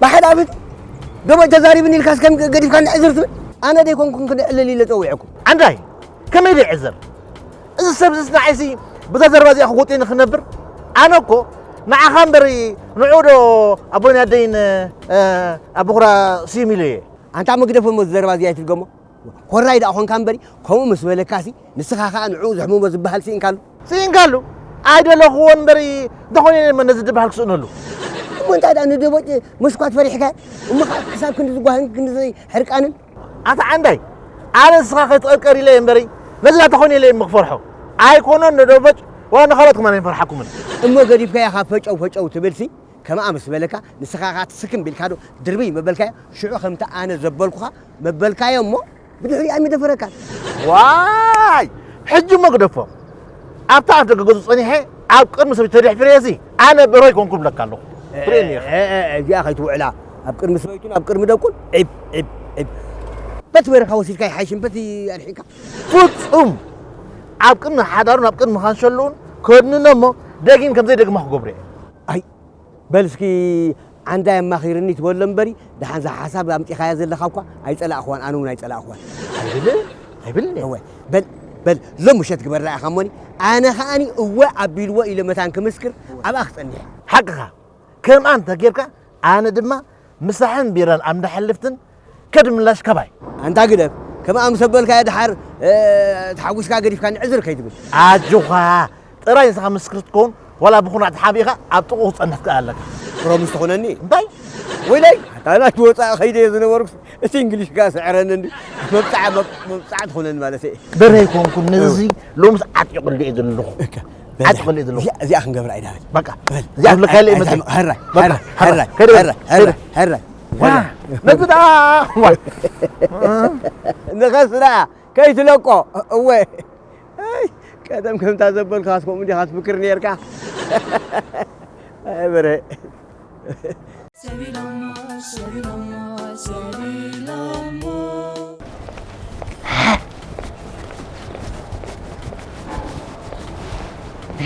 ብሓደ ዓመት ገበ ተዛሪብኒ ኢልካስ ከም ገዲፍካ ንዕዝር ትብል ኣነ ደይኮንኩን ክንዕልል ኢለ ፀዊዐኩም ዓንዳይ ከመይ ደይዕዘር እዚ ሰብ ዝስ ንዓይሲ ብዛ ዘረባ እዚኣ ክወጥኒ ክነብር ኣነ እኮ ንዓኻ እምበር ንዑ ዶ ኣቦይን ኣደይን ኣቦኹራ ስዩም ኢለ እየ ኣንታ መግደፎ እሞ ዘረባ እዚኣ ኣይትድገሞ ኮራይ ደኣ ኾንካ እምበሪ ከምኡ ምስ በለካሲ ንስኻ ኸዓ ንዑ ዘሕምሞ ዝበሃል ስኢንካሉ ስኢንካሉ ኣይደለኽዎን እምበሪ እንተኾነ እየ ነዚ ዝበሃል ክስእነሉ እሞ እንታይ ደኣ ንደቦጭ መሽኳት ፈሪሕካ እሞ ኸዓ ክሳብ ክንዲ ዝጓህን ክንዲ ሕርቃንን ኣታ ዓንዳይ ኣነ ንስኻ ከይትቕርቀር ኢለ እየ እምበሪ ነዚ ናተኾነ ኢለ እየ እሞ ክፈርሖ ኣይኮነን ንደቦጭ ዋላ ንኻልኦት ከማን ኣይንፈርሓኩምን እሞ ገዲፍካያ ካብ ፈጨው ፈጨው ትብልሲ ከምኣ ምስ በለካ፣ ንስኻ ኸኣ ትስክም ቢልካ ዶ ድርብይ መበልካዮ? ሽዑ ከምቲ ኣነ ዘበልኩኻ መበልካዮ እሞ፣ ብድሕሪኣ ኣይምደፈረካን። ዋይ! ሕጂ እሞ ግደፎ። ኣብታ ኣፍ ደገ ገዝኡ ጸኒሐ፣ ኣብ ቅድሚ ሰበይቱ ተደሕፊረሲ፣ ኣነ በርሆ ኣይኮንኩን እብለካ ኣለኹ። ትርእየኒ ኢኻ። እ፣ እ፣ እ፣ እዚኣ ከይትውዕላ። ኣብ ቅድሚ ሰበይቱን ኣብ ቅድሚ ደቁን፣ ዒብ፣ ዒብ፣ ዒብ። በቲ በረኻ ወሲድካ ይሓይሽ እምበቲ ኣድሒንካ። ፍጹም! ኣብ ቅድሚ ሓዳሩን ኣብ ቅድሚ ካንሸሉን ከድንኖ እሞ፣ ደጊም ከም ዘይደግማ ክገብሮ እየ። ኣይ፣ በል እስኪ ዓንዳይ ኣማኺርኒ ትበሎ እምበሪ፣ ደሓን እዛ ሓሳብ ኣምጺኻያ ዘለኻ እኳ ኣይጸላእኽዋን፣ ኣነ እውን ኣይጸላእኽዋን። ኣይብልን፣ ኣይብልን። እወ፣ በል፣ በል፣ ሎም ምሸት ግበራ ኢኻ እሞኒ፣ ኣነ ኸኣኒ እወ ኣቢልዎ ኢለ መታን ክምስክር ኣብኣ ክጸንሕ። ሓቅኻ፣ ከምኣ እንተ ጌርካ፣ ኣነ ድማ ምሳሕን ቢራን ኣብ እንዳሕልፍትን ከድ ምላሽ ከባይ። ኣንታ ግደፍ፣ ከምኣ ምስ ኣበልካዮ ደሓር፣ እ፣ ተሓጒስካ ገዲፍካኒ ዕዝር ከይትብል። ኣጆኻ፣ ጥራይ ንስኻ ምስክር ክትከውን፣ ዋላ ብኹናዕ ተሓቢእካ ኣብ ጥቕኡ ክትጸንሕ ትክእል ኣለካ። ፕሮሚስ ትኾነኒ? እንታይ? ወይለይ፣ ኣታ ናት ወጻኢ ከይደ እየ ዝነበርኩ፣ እቲ እንግሊሽ ከኣ ስዕረኒ እንዲ። መብጽዓ፣ መብ-፣ መብጽዓ ትኾነኒ ማለት እየ። በረ ኣይኮንኩን፣ ነዚ እው። ሎምስ ዓጢቑሉ እየ ዘለኹ። እካ፣ በል፣ ዓጢቑሉ እየ ዘለኹ። እዚኣ፣ እዚኣ ክንገብራ ኢና፣ በል። በቃ፣ በል፣ እዚኣ በል፣ ክብለካ ኢለ እየ መጺአ። ኣይተም-፣ ሀራይ፣ በቃ፣ ሀራይ፣ ሀራይ፣ ሀራይ፣ ሀራይ፣ ሀራይ፣ ሀራይ። ዋ፣ ዋ። ነዚ ደኣ፣ ዋ። ንኸስ ደኣ፣ ከይትለቆ፣ እወ። ኣይ፣ ቀደም ከምታ ዘበልካስ ከምኡ ዲኻ ትፍክር ኔርካ? ኣይ፣ በረ። ሰቢሎሞ፣ ሰቢሎሞ፣ ሰቢሎሞ።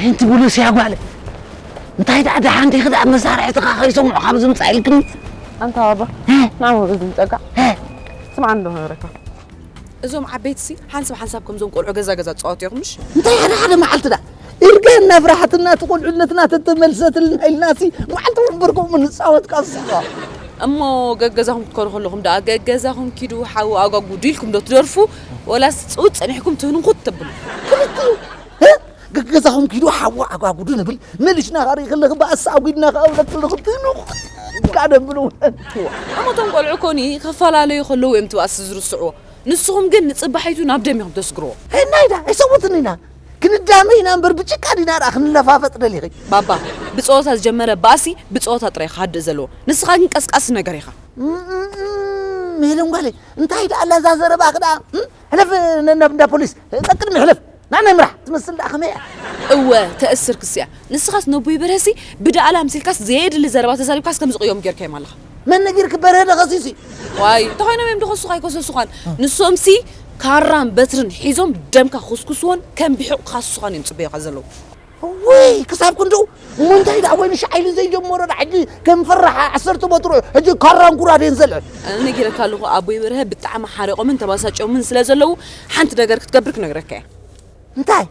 እንቲ ብሉስ እያ ጓል። እንታይ ደኣ ደሓን ዲኺ ደኣ መሳርሕትኻ ከይሰምዑ ካብ ዝምጻእ ኢልክኒ? ኣንታ ባባ፣ እ? ንዓሞ በዚ ምጸጋ። እ? ስምዓ እንዶ ክነግረካ። እዞም ዓበይትሲ ሓንሳብ ሓንሳብ ከምዞም ቆልዑ ገዛ ገዛ ትጻወቱ ኢኹም ምሽ? እንታይ ሓደ ሓደ መዓልቲ ደኣ ኢርጋ እናፍራሓትና እቲ ቆልዕነትና ተተመልሰትልና ኢልናሲ መዓልቲ እውን ብርኮም ንጻወት ካስኻ። እሞ ገገዛኹም ክትከዱ ከለኹም ደኣ ገገዛኹም ኪዱ ሓዊ ኣጓጉዱ ኢልኩም ዶ ትደርፉ? ወላስ ጽውት ጸኒሕኩም ትህንኹት ተብሉ? ክልቲኡ፣ እ? ገገዛኹም ኪዱ ሓዊ ኣጓጉዱ ንብል፣ መሊሽና ኻርኢ ከለኺ ባእሲ ኣጒድና ከኣ ብለክልኹ ትህንኹ። ካደብሉ። እሞ እቶም ቆልዑ ኮኒ ክፈላለዩ ከለዉ እዮም እቲ ባእሲ ዝርስዕዎ። ንስኹም ግን ንጽባሒቱ ናብ ደም ኢኹም ተስግርዎ። ሄናይዳ፣ ኣይሰቡትን ኢና። ክንዳመ ኢና እምበር ብጭቃ ዲና ደኣ ክንለፋፈጥ ደሊኺ። ባባ፣ ብጸወታ ዝጀመረ ባእሲ ብጸወታ ጥራይ ክሃድእ ዘለዎ። ንስኻ ግን ቀስቃሲ ነገር ኢኻ። እም፣ እም፣ እም፣ ሜለን ጓለይ፣ እንታይ ደኣ ኣላ እዛ ዘረባኺ ደኣ? እም? ሕለፍ ነ-፣ ናብ እንዳ ፖሊስ፣ ቀቅድሚ ሕለፍ። ንዓና ይምራሕ። ትመስል ደኣ ከመይ እያ? እወ፣ ተእስር ክሲ እያ። ንስኻስ ነቦይ በርሀሲ ብደኣላ ኣምሲልካስ ዘየድሊ ዘረባ ተዛሪብካስ ከም ዝቕዮም ጌርካዮም ኣለኻ። መን ነጊርኪ በርሀ ደኸሲሲ? ዋይ፣ እንተኾይኖም እዮም ድኸሱኻ ኣይከሰሱኻን። ንሶምሲ ካራን በትርን ሒዞም ደምካ ክስኩስዎን ከም ብሑቕ ክኻስሱኻን እዮም ጽበዮኻ ዘለዉ። ውይ፣ ክሳብ ክንድኡ? እሞ እንታይ ደኣ ወይኒ ሻዕሊ ዘይጀመሮ ደኣ ሕጂ ከም ፈራሓ ዓሰርተ በትሩ ሕጂ ካራን ኩራዴን ዘልዕል። ኣነ ነጊረካ ኣለኹ፣ ኣቦይ በርሀ ብጣዕሚ ሓሪቖምን ተባሳጭዮምን ስለ ዘለዉ ሓንቲ ነገር ክትገብር ክነግረካ እየ። እንታይ?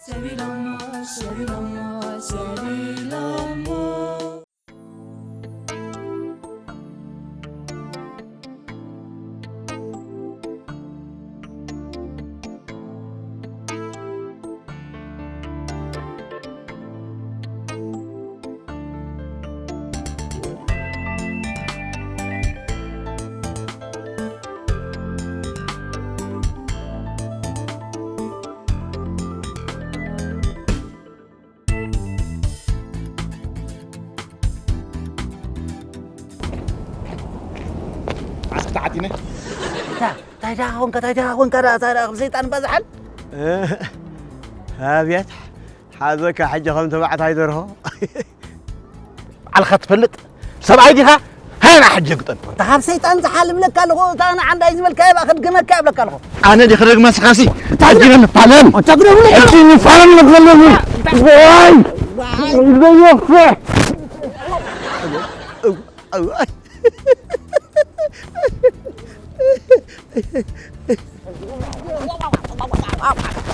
ሰቢሎሞ፣ ሰቢሎሞ፣ ሰቢሎሞ። ዓስኪ ተዓዲነ። እታ፣ እንታይ ደኣ ኾንካ፣ እንታይ ደኣ ኾንካ ደኣ፣ እንታይ ደኣ ከም ሰይጣን ባዝሓል? እ፣ ኣብያት፣ ሓዘካ ሕጂ ከም ተባዕታይ ደርሆ። ባዕልኻ ትፈልጥ ሰብኣይ ዲኻ? ሃና ሕጂ ግጠም። እታ ካብ ሰይጣን ዝሓል እብለካ ኣለኹ፣ እታ ንዓንዳይ ዝበልካዮ እባ ከድግመካ እብለካ ኣለኹ። ኣነ ዲኺ ደግመ ስኻሲ? እንታይ ግደ ንፋለም? እንታይ ግደ ብለካ? እቲ ንፋለም ንፈለሙ። ዋይ! ዋይ! ዘይወፍሕ!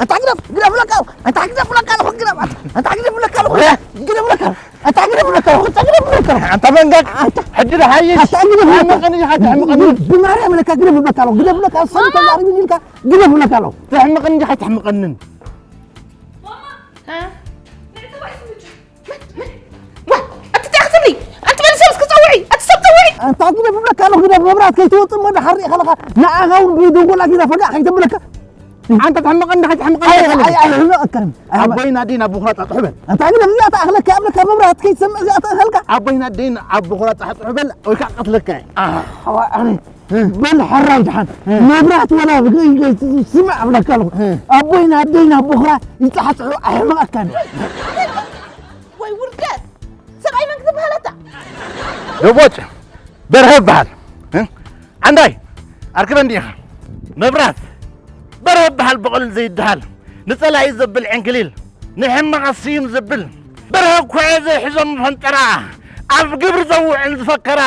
ኣንታ ግደፍ፣ ግደፍ ብለካ፣ ኣንታ ግደፍ ብለካ ኣለኹ፣ ግደፍ፣ ኣንታ ግደፍ ብለካ ኣለኹ፣ ግደፍ ብለካ፣ ኣንታ ግደፍ ብለካ ኣለኹ፣ ኣንታ ግደፍ ብለካ ኣለኹ። ኣንታ መንጋግ፣ ኣንታ ሕጂ ዶ ሓይሽ? ኣንታ ግደፍ ብለካ። ሕምቕን ኢኻ፣ ትሕምቕን። ብማርያም ብለካ፣ ግደፍ ብለካ ኣለኹ፣ ግደፍ ብለካ፣ እሱ ተዛሪቡ ኢልካ፣ ግደፍ ብለካ ኣለኹ። ትሕምቕን ኢኻ፣ ትሕምቐንን። ዋ፣ ኣቲ እንታይ ክትብሊ? ኣንቲ መን ሰብ እስኪ ጸውዒ? ኣቲ ሰብ ኣንታ ግደፍ እብለካ ኣለኹ፣ ግደፍ። መብራት ከይትወፅእ እሞ ድሓር ሪኢኻ ኣለኻ። ንዓኻ እውን ብደንጎላ ጌራ ፈጋእ ከይተብለካ። ኣንታ ትሕመቐኒ፣ ከይትሕመቐኒ ኣይ፣ ትኽእል። ኣይ፣ ኣይሕመቐካን። ኣይ፣ ኣቦይን ኣዴን ኣብ በኹራ ጣጥሑ በል። ኣንታ ግደፍ፣ እዚኣ ትኣኽለካ እብለካ፣ መብራት ከይትሰምዕ እዚኣ ትኣኽለካ። ኣቦይን ኣዴን ኣብ በኹራ ጣጥሑ በል፣ ወይ ከዓ ቀትለካ እየ። ኣዋ፣ ኣነ፣ እ። በል ሕራይ ድሓን። እ። መብራት ወላ ብገ-፣ ገ-፣ ስምዕ እብለካ ኣለኹ። እ። ኣቦይን ኣዴን ኣብ በኹራ ይጻሕጽሑ ኣይሕመቐካን። ወይ ውርደት! ሰብኣይ መን ክትበሃል ኣታ? ደቦጭ፣ በርሀ እበሃል። እ? ዓንዳይ፣ ኣርክበ እንዲኻ። መብራት፣ በርሀ እበሃል ብቐሊል ዘይደሃል። ንጸላኢ ዘብል ዕንክሊል። ንሕመቐ ስዩም ዘብል። በርሀ ኩዐ ዘይሕዞም ፈንጠራ። ኣብ ግብሪ ዘውዕል ዝፈከራ።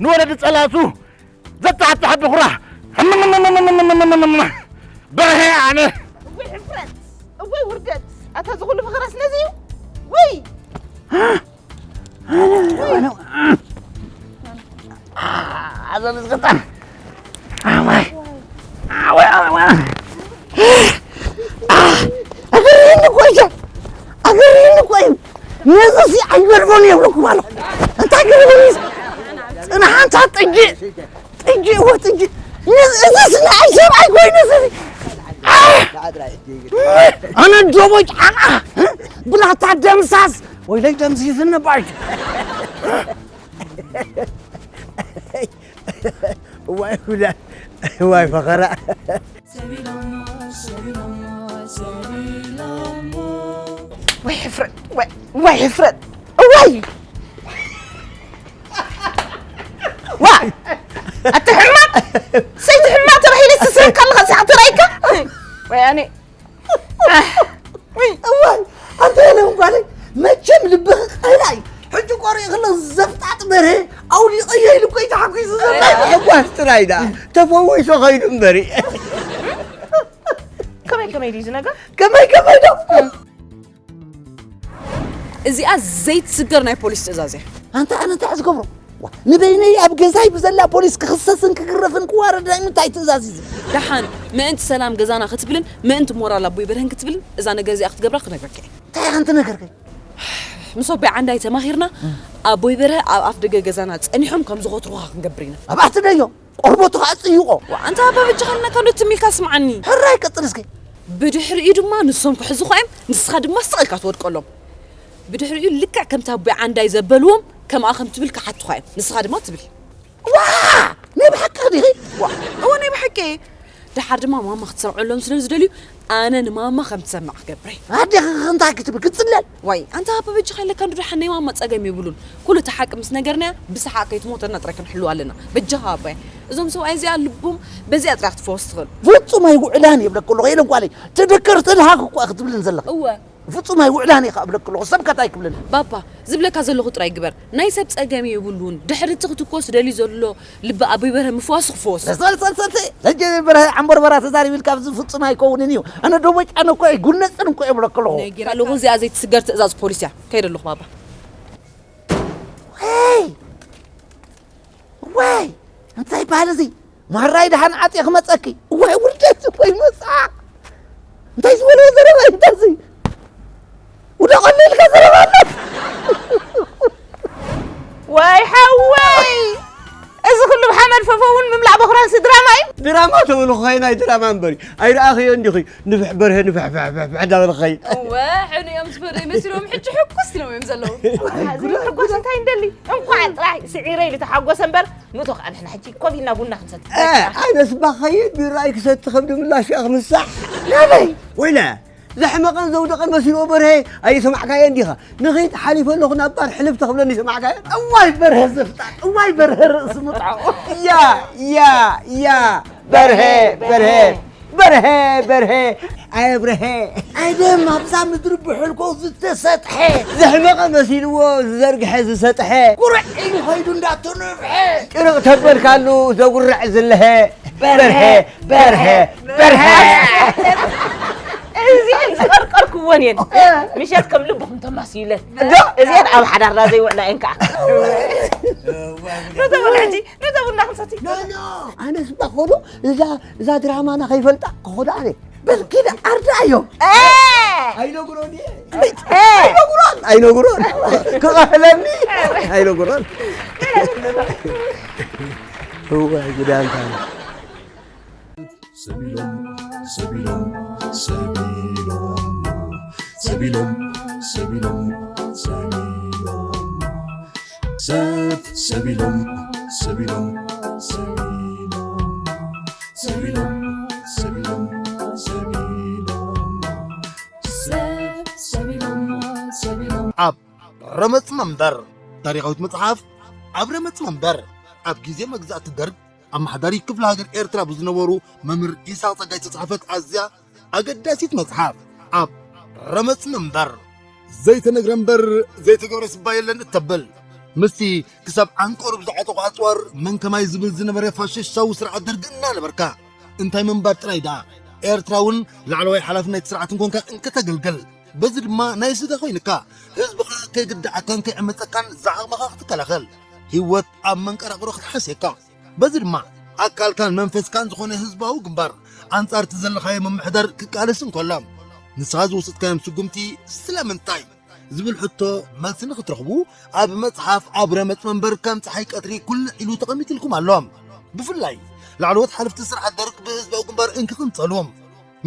ንወለዲ ጸላቱ ዘጣዕጣዕ በኹራ። በርሀ ኣነ። እወይ ሕፍረት፣ እወይ ውርደት። ኣታ እዚ ኩሉ ፈኸራ ስለዚ እዩ። ውይ! ኣዛ ንዝቅጣ። ኣዋይ። ኣዋይ፣ ኣዋይ፣ ኣዋይ። ኣገርኒ እኮ እዩ። ኣገርኒ እኮ እዩ። ነዚ ሲ ኣይገርሞን የብለኩም ኣለኹ። እንታይ ገርሞን እዩ? ጽንሓንታ ጥጅ። ጥጅ እወ ጥጅ። ነዚ፣ እዚስ ንዓይ ሰብኣይ ኮይኑ እዚ። ኣነ ዶቦ ጫቃ። ብላታ ደምሳስ። ወይለይ ደምሲስኒ ባይ። እዋይ ጉዳ፣ እዋይ ፈኸራ። ወይ ሕፍረት፣ ወይ፣ ወይ ሕፍረት፣ እዋይ! ዋ! ኣቲ ሕማቕ! ሰይቲ ሕማቕ ተባሂለ ዝስረካ ኣለኻ፣ ንስኻ ተራእይካ? ወይ ኣነ፣ ኣህ! ወይ! እዋይ! ኣንተ የለ ጓለይ፣ መቸም ልብኺ ቀይራ እዩ። ሕጂ ቆሪእ ከሎ ዘፍጣጥ በርሀ ኣውሊቐዮ ኢሉ እኮ እዩ ተሓጒሱ ዘሎ። ሕጓስ ጥራይ ደኣ ተፈዊሱ ኸይዱ እምበሪ። ከመይ ከመይ ድዩ እዚ ነገር? ከመይ ከመይ ዶ? እዚኣ ዘይትስገር ናይ ፖሊስ ትእዛዝ እያ። ኣንታ ኣነ እንታይ ዝገብሮ? ዋ፣ ንበይነይ ኣብ ገዛይ ብዘላ ፖሊስ ክኽሰስን ክግረፍን ክዋረድ ናይ ምንታይ ትእዛዝ እዩ እዚ? ደሓን፣ ምእንቲ ሰላም ገዛና ክትብልን ምእንቲ ሞራል ኣቦይ በርሀን ክትብልን እዛ ነገር እዚኣ ክትገብራ ክነግረካ እየ። እንታይ ኢኻ እንትነገርከይ? ምስ ኣቦይ ዓንዳይ ተማኺርና፣ ኣቦይ በርሀ ኣብ ኣፍ ደገ ገዛና ጸኒሖም ከም ዝኸትሩኻ ክንገብር ኢና። ኣብኣ ትደዮ፣ ቆርበቱ ኸኣ ጽይቆ። ዋ፣ ኣንታ ኣባ በጃኻ ኢልናካ ዶ ትም ኢልካ ስምዓኒ። ሕራይ ቀጽል እስከ። ብድሕሪኡ ድማ ንሶም ክሕዙኻ እዮም፣ ንስኻ ድማ ስቕ ኢልካ ትወድቀሎም። ብድሕሪኡ ልክዕ ከምቲ ኣቦይ ዓንዳይ ዘበልዎም ከምኣ ከም ትብል ክሓቱኻ እዮም፣ ንስኻ ድማ ትብል። ዋ! ናይ ብሓቂ ዲኺ? ዋ፣ እወ ናይ ብሓቂ እየ። ደሓር ድማ ማማ ክትሰምዐሎም ስለ ዝደልዩ፣ ኣነ ንማማ ከም ትሰምዕ ክገብር እየ። ኣዴኺ እንታይ ክትብል ክትጽለል? ዋይ፣ ኣንታ ኣባ በጃኻ ኢለካ እንዶ ደሓን ናይ ማማ ጸገም የብሉን። ኩሉ እቲ ሓቂ ምስ ነገርናያ፣ ብሰሓቕ ከይትሞተና ጥራይ ክንሕልዋ ኣለና። በጃኻ ኣባይ። እዞም ሰብኣይ እዚኣ ልቦም በዚኣ ጥራይ ክትፈወስ ትኽእል። ፍጹም ኣይውዕላን እየ እብለኪ ኣለኹ፣ የለ ጓለይ። ተደከር ተድሃኽ እኮ ክትብልን ዘለኺ። እወ። ፍጹም ኣይውዕላን እየ ከኣ እብለኪ ኣለኹ፣ ሰብ ከ እንታይ ክብለኒ? ባባ፣ ዝብለካ ዘለኹ ጥራይ ግበር። ናይ ሰብ ጸገም የብሉን። ድሕሪ እቲ ክትኮስ ደልዩ ዘሎ ልቢ ኣቦይ በርሀ ምፍዋሱ ክፍወስ። ሰል፣ ሰል፣ ሰል፣ ሰል። ሕጂ በርሀ ዓምቦርበራ ተዛሪቡ ኢልካ ኣብዚ ፍጹም ኣይከውንን እዩ። ኣነ ዶ መጫነ እኮ እየ፣ ጉነጽን እኮ እየ እብለኪ ኣለኹ። ነጊራ ኣለኹ፣ እዚኣ ዘይትስገር ትእዛዝ ፖሊስ እያ። ከይደ ኣለኹ ባባ። ወይ! ወይ! እንታይ ይበሃል እዚ? ማራይ ደሓን ዓጽየ ክመጸኪ። ወይ ውርደት፣ ወይ መጻ። እንታይ ዝበለ ዘረባ እዩ እዚ? ውደቐሉ ኢልካ ዘረባ ኣሎ። ወይ ሓወይ! እዚ ኩሉ ብሓመድ ፈፈውን ምምላእ በኹራን ስድራማ እዩ። ድራማ ትብሉ ኸይናይ ድራማ እምበሪ። ኣይረኣኽዮ እንዲኺ ንፍሕ በርሀ ንፍሕ ፍሕ ፍሕ ፍሕ እንዳበለ ኸይድ። እወ፣ ሕኑ እዮም ዝፈርዩ መሲሎም ሕጂ ሕኩስ ኢሎም እዮም ዘለዉ። እዚ ሕጎስ እንታይ እንደሊ? እንኳዕ ጥራይ ስዒረ ኢሉ ተሓጎሰ እምበር፣ ንእቶ ከኣ ንሕና ሕጂ ኮፍ ኢልና ቡና ክንሰቲ። እ፣ ኣነስ ባኸይድ ቢራይ ክሰቲ ከብዲ ምላሽ ከኣ ክምሳሕ። ናበይ? ወይለ፣ ዘሕመቐን ዘውደቐን መሲልዎ በርሀ፣ ኣይሰማዕካዮን ዲኻ? ንኺድ ሓሊፈ ኣለኹ ናብ ባር ሕልፍ ተኽብለኒ ሰማዕካዮ? እዋይ በርሀ ዘፍጣጥ፣ እዋይ በርሀ ርእሲ ምጥዖ። ያ፣ ያ፣ ያ፣ በርሀ፣ በርሀ፣ በርሀ፣ በርሀ፣ ኣየ ብርሀ። ኣይ ደም ኣብዛ ምድሪ ብሕልኮ ዝተሰጥሐ። ዘሕመቐ መሲልዎ ዝዘርግሐ ዝሰጥሐ። ቁርዕ ኢሉ ኸይዱ እንዳተነፍሐ። ጭርቕ ተበልካሉ ዘጉርዕ ዝለሀ። በርሀ፣ በርሀ፣ በርሀ። እዚአን ዝቐርቀርክወን እየን። ምሸት ከም ልብኹም ተማሲለን። ዶ? እዚአን ኣብ ሓዳርና ዘይውዕላ እየን ከዓ። ነዛ ወላ ሕጂ፣ ነዛ ቡና ክንሰቲ። ኖ፣ ኖ፣ ኣነስ እባ ኾዶ እዛ፣ እዛ ድራማና ከይፈልጣ ክኾዳ ኣነ። በል ኪድ ኣርድኣዮም። እ! ኣይነግሮን እየ። እ! ኣይነግሮን፣ ኣይነግሮን። ክቐህለኒ ኣይነግሮን። እዋይ ጉድ ኣንታ። ሰቢሎም ሰቢሎም ሰቢሎም ሰቢሎም ሰቢሎም ሰቢሎም ሰብ ሰቢሎም ሰቢሎም ሰቢሎም ሰቢሎም ሰቢሎም ሰቢሎም ሰብ ሰቢሎም ሰቢሎም ኣብ ረመጽ መንበር ታሪኻዊት መጽሓፍ። ኣብ ረመጽ መንበር ኣብ ግዜ መግዛእቲ ደርግ ኣመሓዳሪ ክፍለ ሃገር ኤርትራ ብዝነበሩ መምህር ኢሳቕ ጸጋይ ዝተጻሕፈት ኣዝያ ኣገዳሲት መጽሓፍ ኣብ ረመጽ መንበር። ዘይተነግረ እምበር ዘይተገብረ ስባ የለን እተብል ምስቲ ክሳብ ዓንቀሩ ብዝዓጠቑ ኣጽዋር መን ከማይ ዝብል ዝነበረ ፋሽስታዊ ስርዓት ደርግ እናነበርካ እንታይ ምንባር ጥራይ ደኣ ኤርትራ እውን ላዕለዋይ ሓላፍነት ስርዓት እንኮንካ እንከተገልገል በዚ ድማ ናይ ስጋ ኮይንካ ህዝብኻ ከይግድዓካን ከይዕመፀካን ዝዓቕምኻ ክትከላኸል ህይወት ኣብ መንቀራቕሮ ክትሓስየካ በዚ ድማ ኣካልካን መንፈስካን ዝኾነ ህዝባዊ ግንባር ኣንጻር እቲ ዘለኻዮ ምምሕዳር ክቃለስ እንከሎ ንስኻ ዝወሰድካዮም ስጉምቲ ስለምንታይ ዝብል ሕቶ መልሲ ንክትረኽቡ ኣብ መጽሓፍ ኣብ ረመጽ መንበር ከም ፀሓይ ቀትሪ ኩልዕ ኢሉ ተቐሚጥልኩም ኣሎ። ብፍላይ ላዕለዎት ሓለፍቲ ስርዓት ደርግ ብህዝባዊ ግንባር እንክቕንጸሉ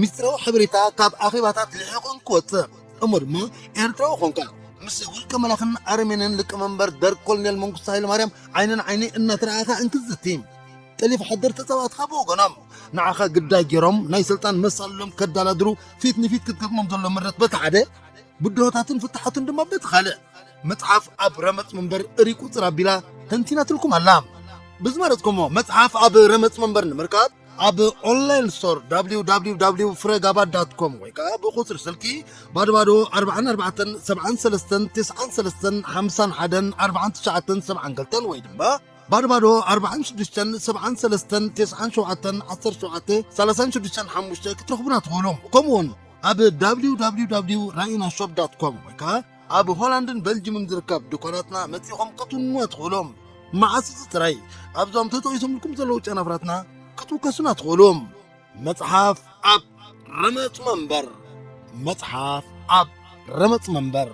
ሚስጥራዊ ሓበሬታ ካብ ኣኼባታት ልሒቑ እንክወጽእ እሞ ድማ ኤርትራዊ ኾንካ ምስ ውልቀ መላኽን ኣረሜንን ሊቀመንበር ደርግ ኮሎኔል መንግስቱ ሃይለማርያም ዓይኒ ንዓይኒ እናተረኣኻ እንክዝቲ ጠሊፍ ሓደር ተጻዋትካ ብወገኖም ንዓኻ ግዳይ ገይሮም ናይ ስልጣን መሳልሎም ከዳላድሩ ፊት ንፊት ክትገጥሞም ዘሎ ምረት በቲ ሓደ ብድሆታትን ፍታሓቱን ድማ በቲ ካልእ መጽሓፍ ኣብ ረመጽ መንበር እሪ ቁጽር ኣቢላ ተንቲናትልኩም ኣላ። ብዝመረጽኩሞ መጽሓፍ ኣብ ረመጽ መንበር ንምርካብ ኣብ ኦንላይን ስቶር www ፍረጋባ ዳት ኮም ወይ ከዓ ብቁጽሪ ስልኪ ባዶ ባዶ ኣርባዓን ኣርባዕተን ሰብዓን ሰለስተን ትስዓን ሰለስተን ሓምሳን ሓደን ኣርባዓን ትሽዓተን ሰብዓን ክልተን ወይ ድማ ባዶ ባዶ ኣርባዓን ሽዱሽተን ሰብዓን ሰለስተን ትስዓን ሸውዓተን ዓሰርተ ሸውዓተ ሰላሳን ሽዱሽተን ሓሙሽተ ክትረኽቡና ትኽእሉ። ከምኡውን ኣብ www ራኢና ሾፕ ዳት ኮም ወይ ከዓ ኣብ ሆላንድን በልጅምን ዝርከብ ድኳናትና መጺኹም ክትውንዋ ትኽእሉ። መዓስ እዚ ጥራይ ኣብዞም ተጠቒሶምልኩም ዘለዉ ጨናፍራትና ክትውከሱና ትኽእሉ። መጽሓፍ ኣብ ረመጽ መንበር መጽሓፍ ኣብ ረመጽ መንበር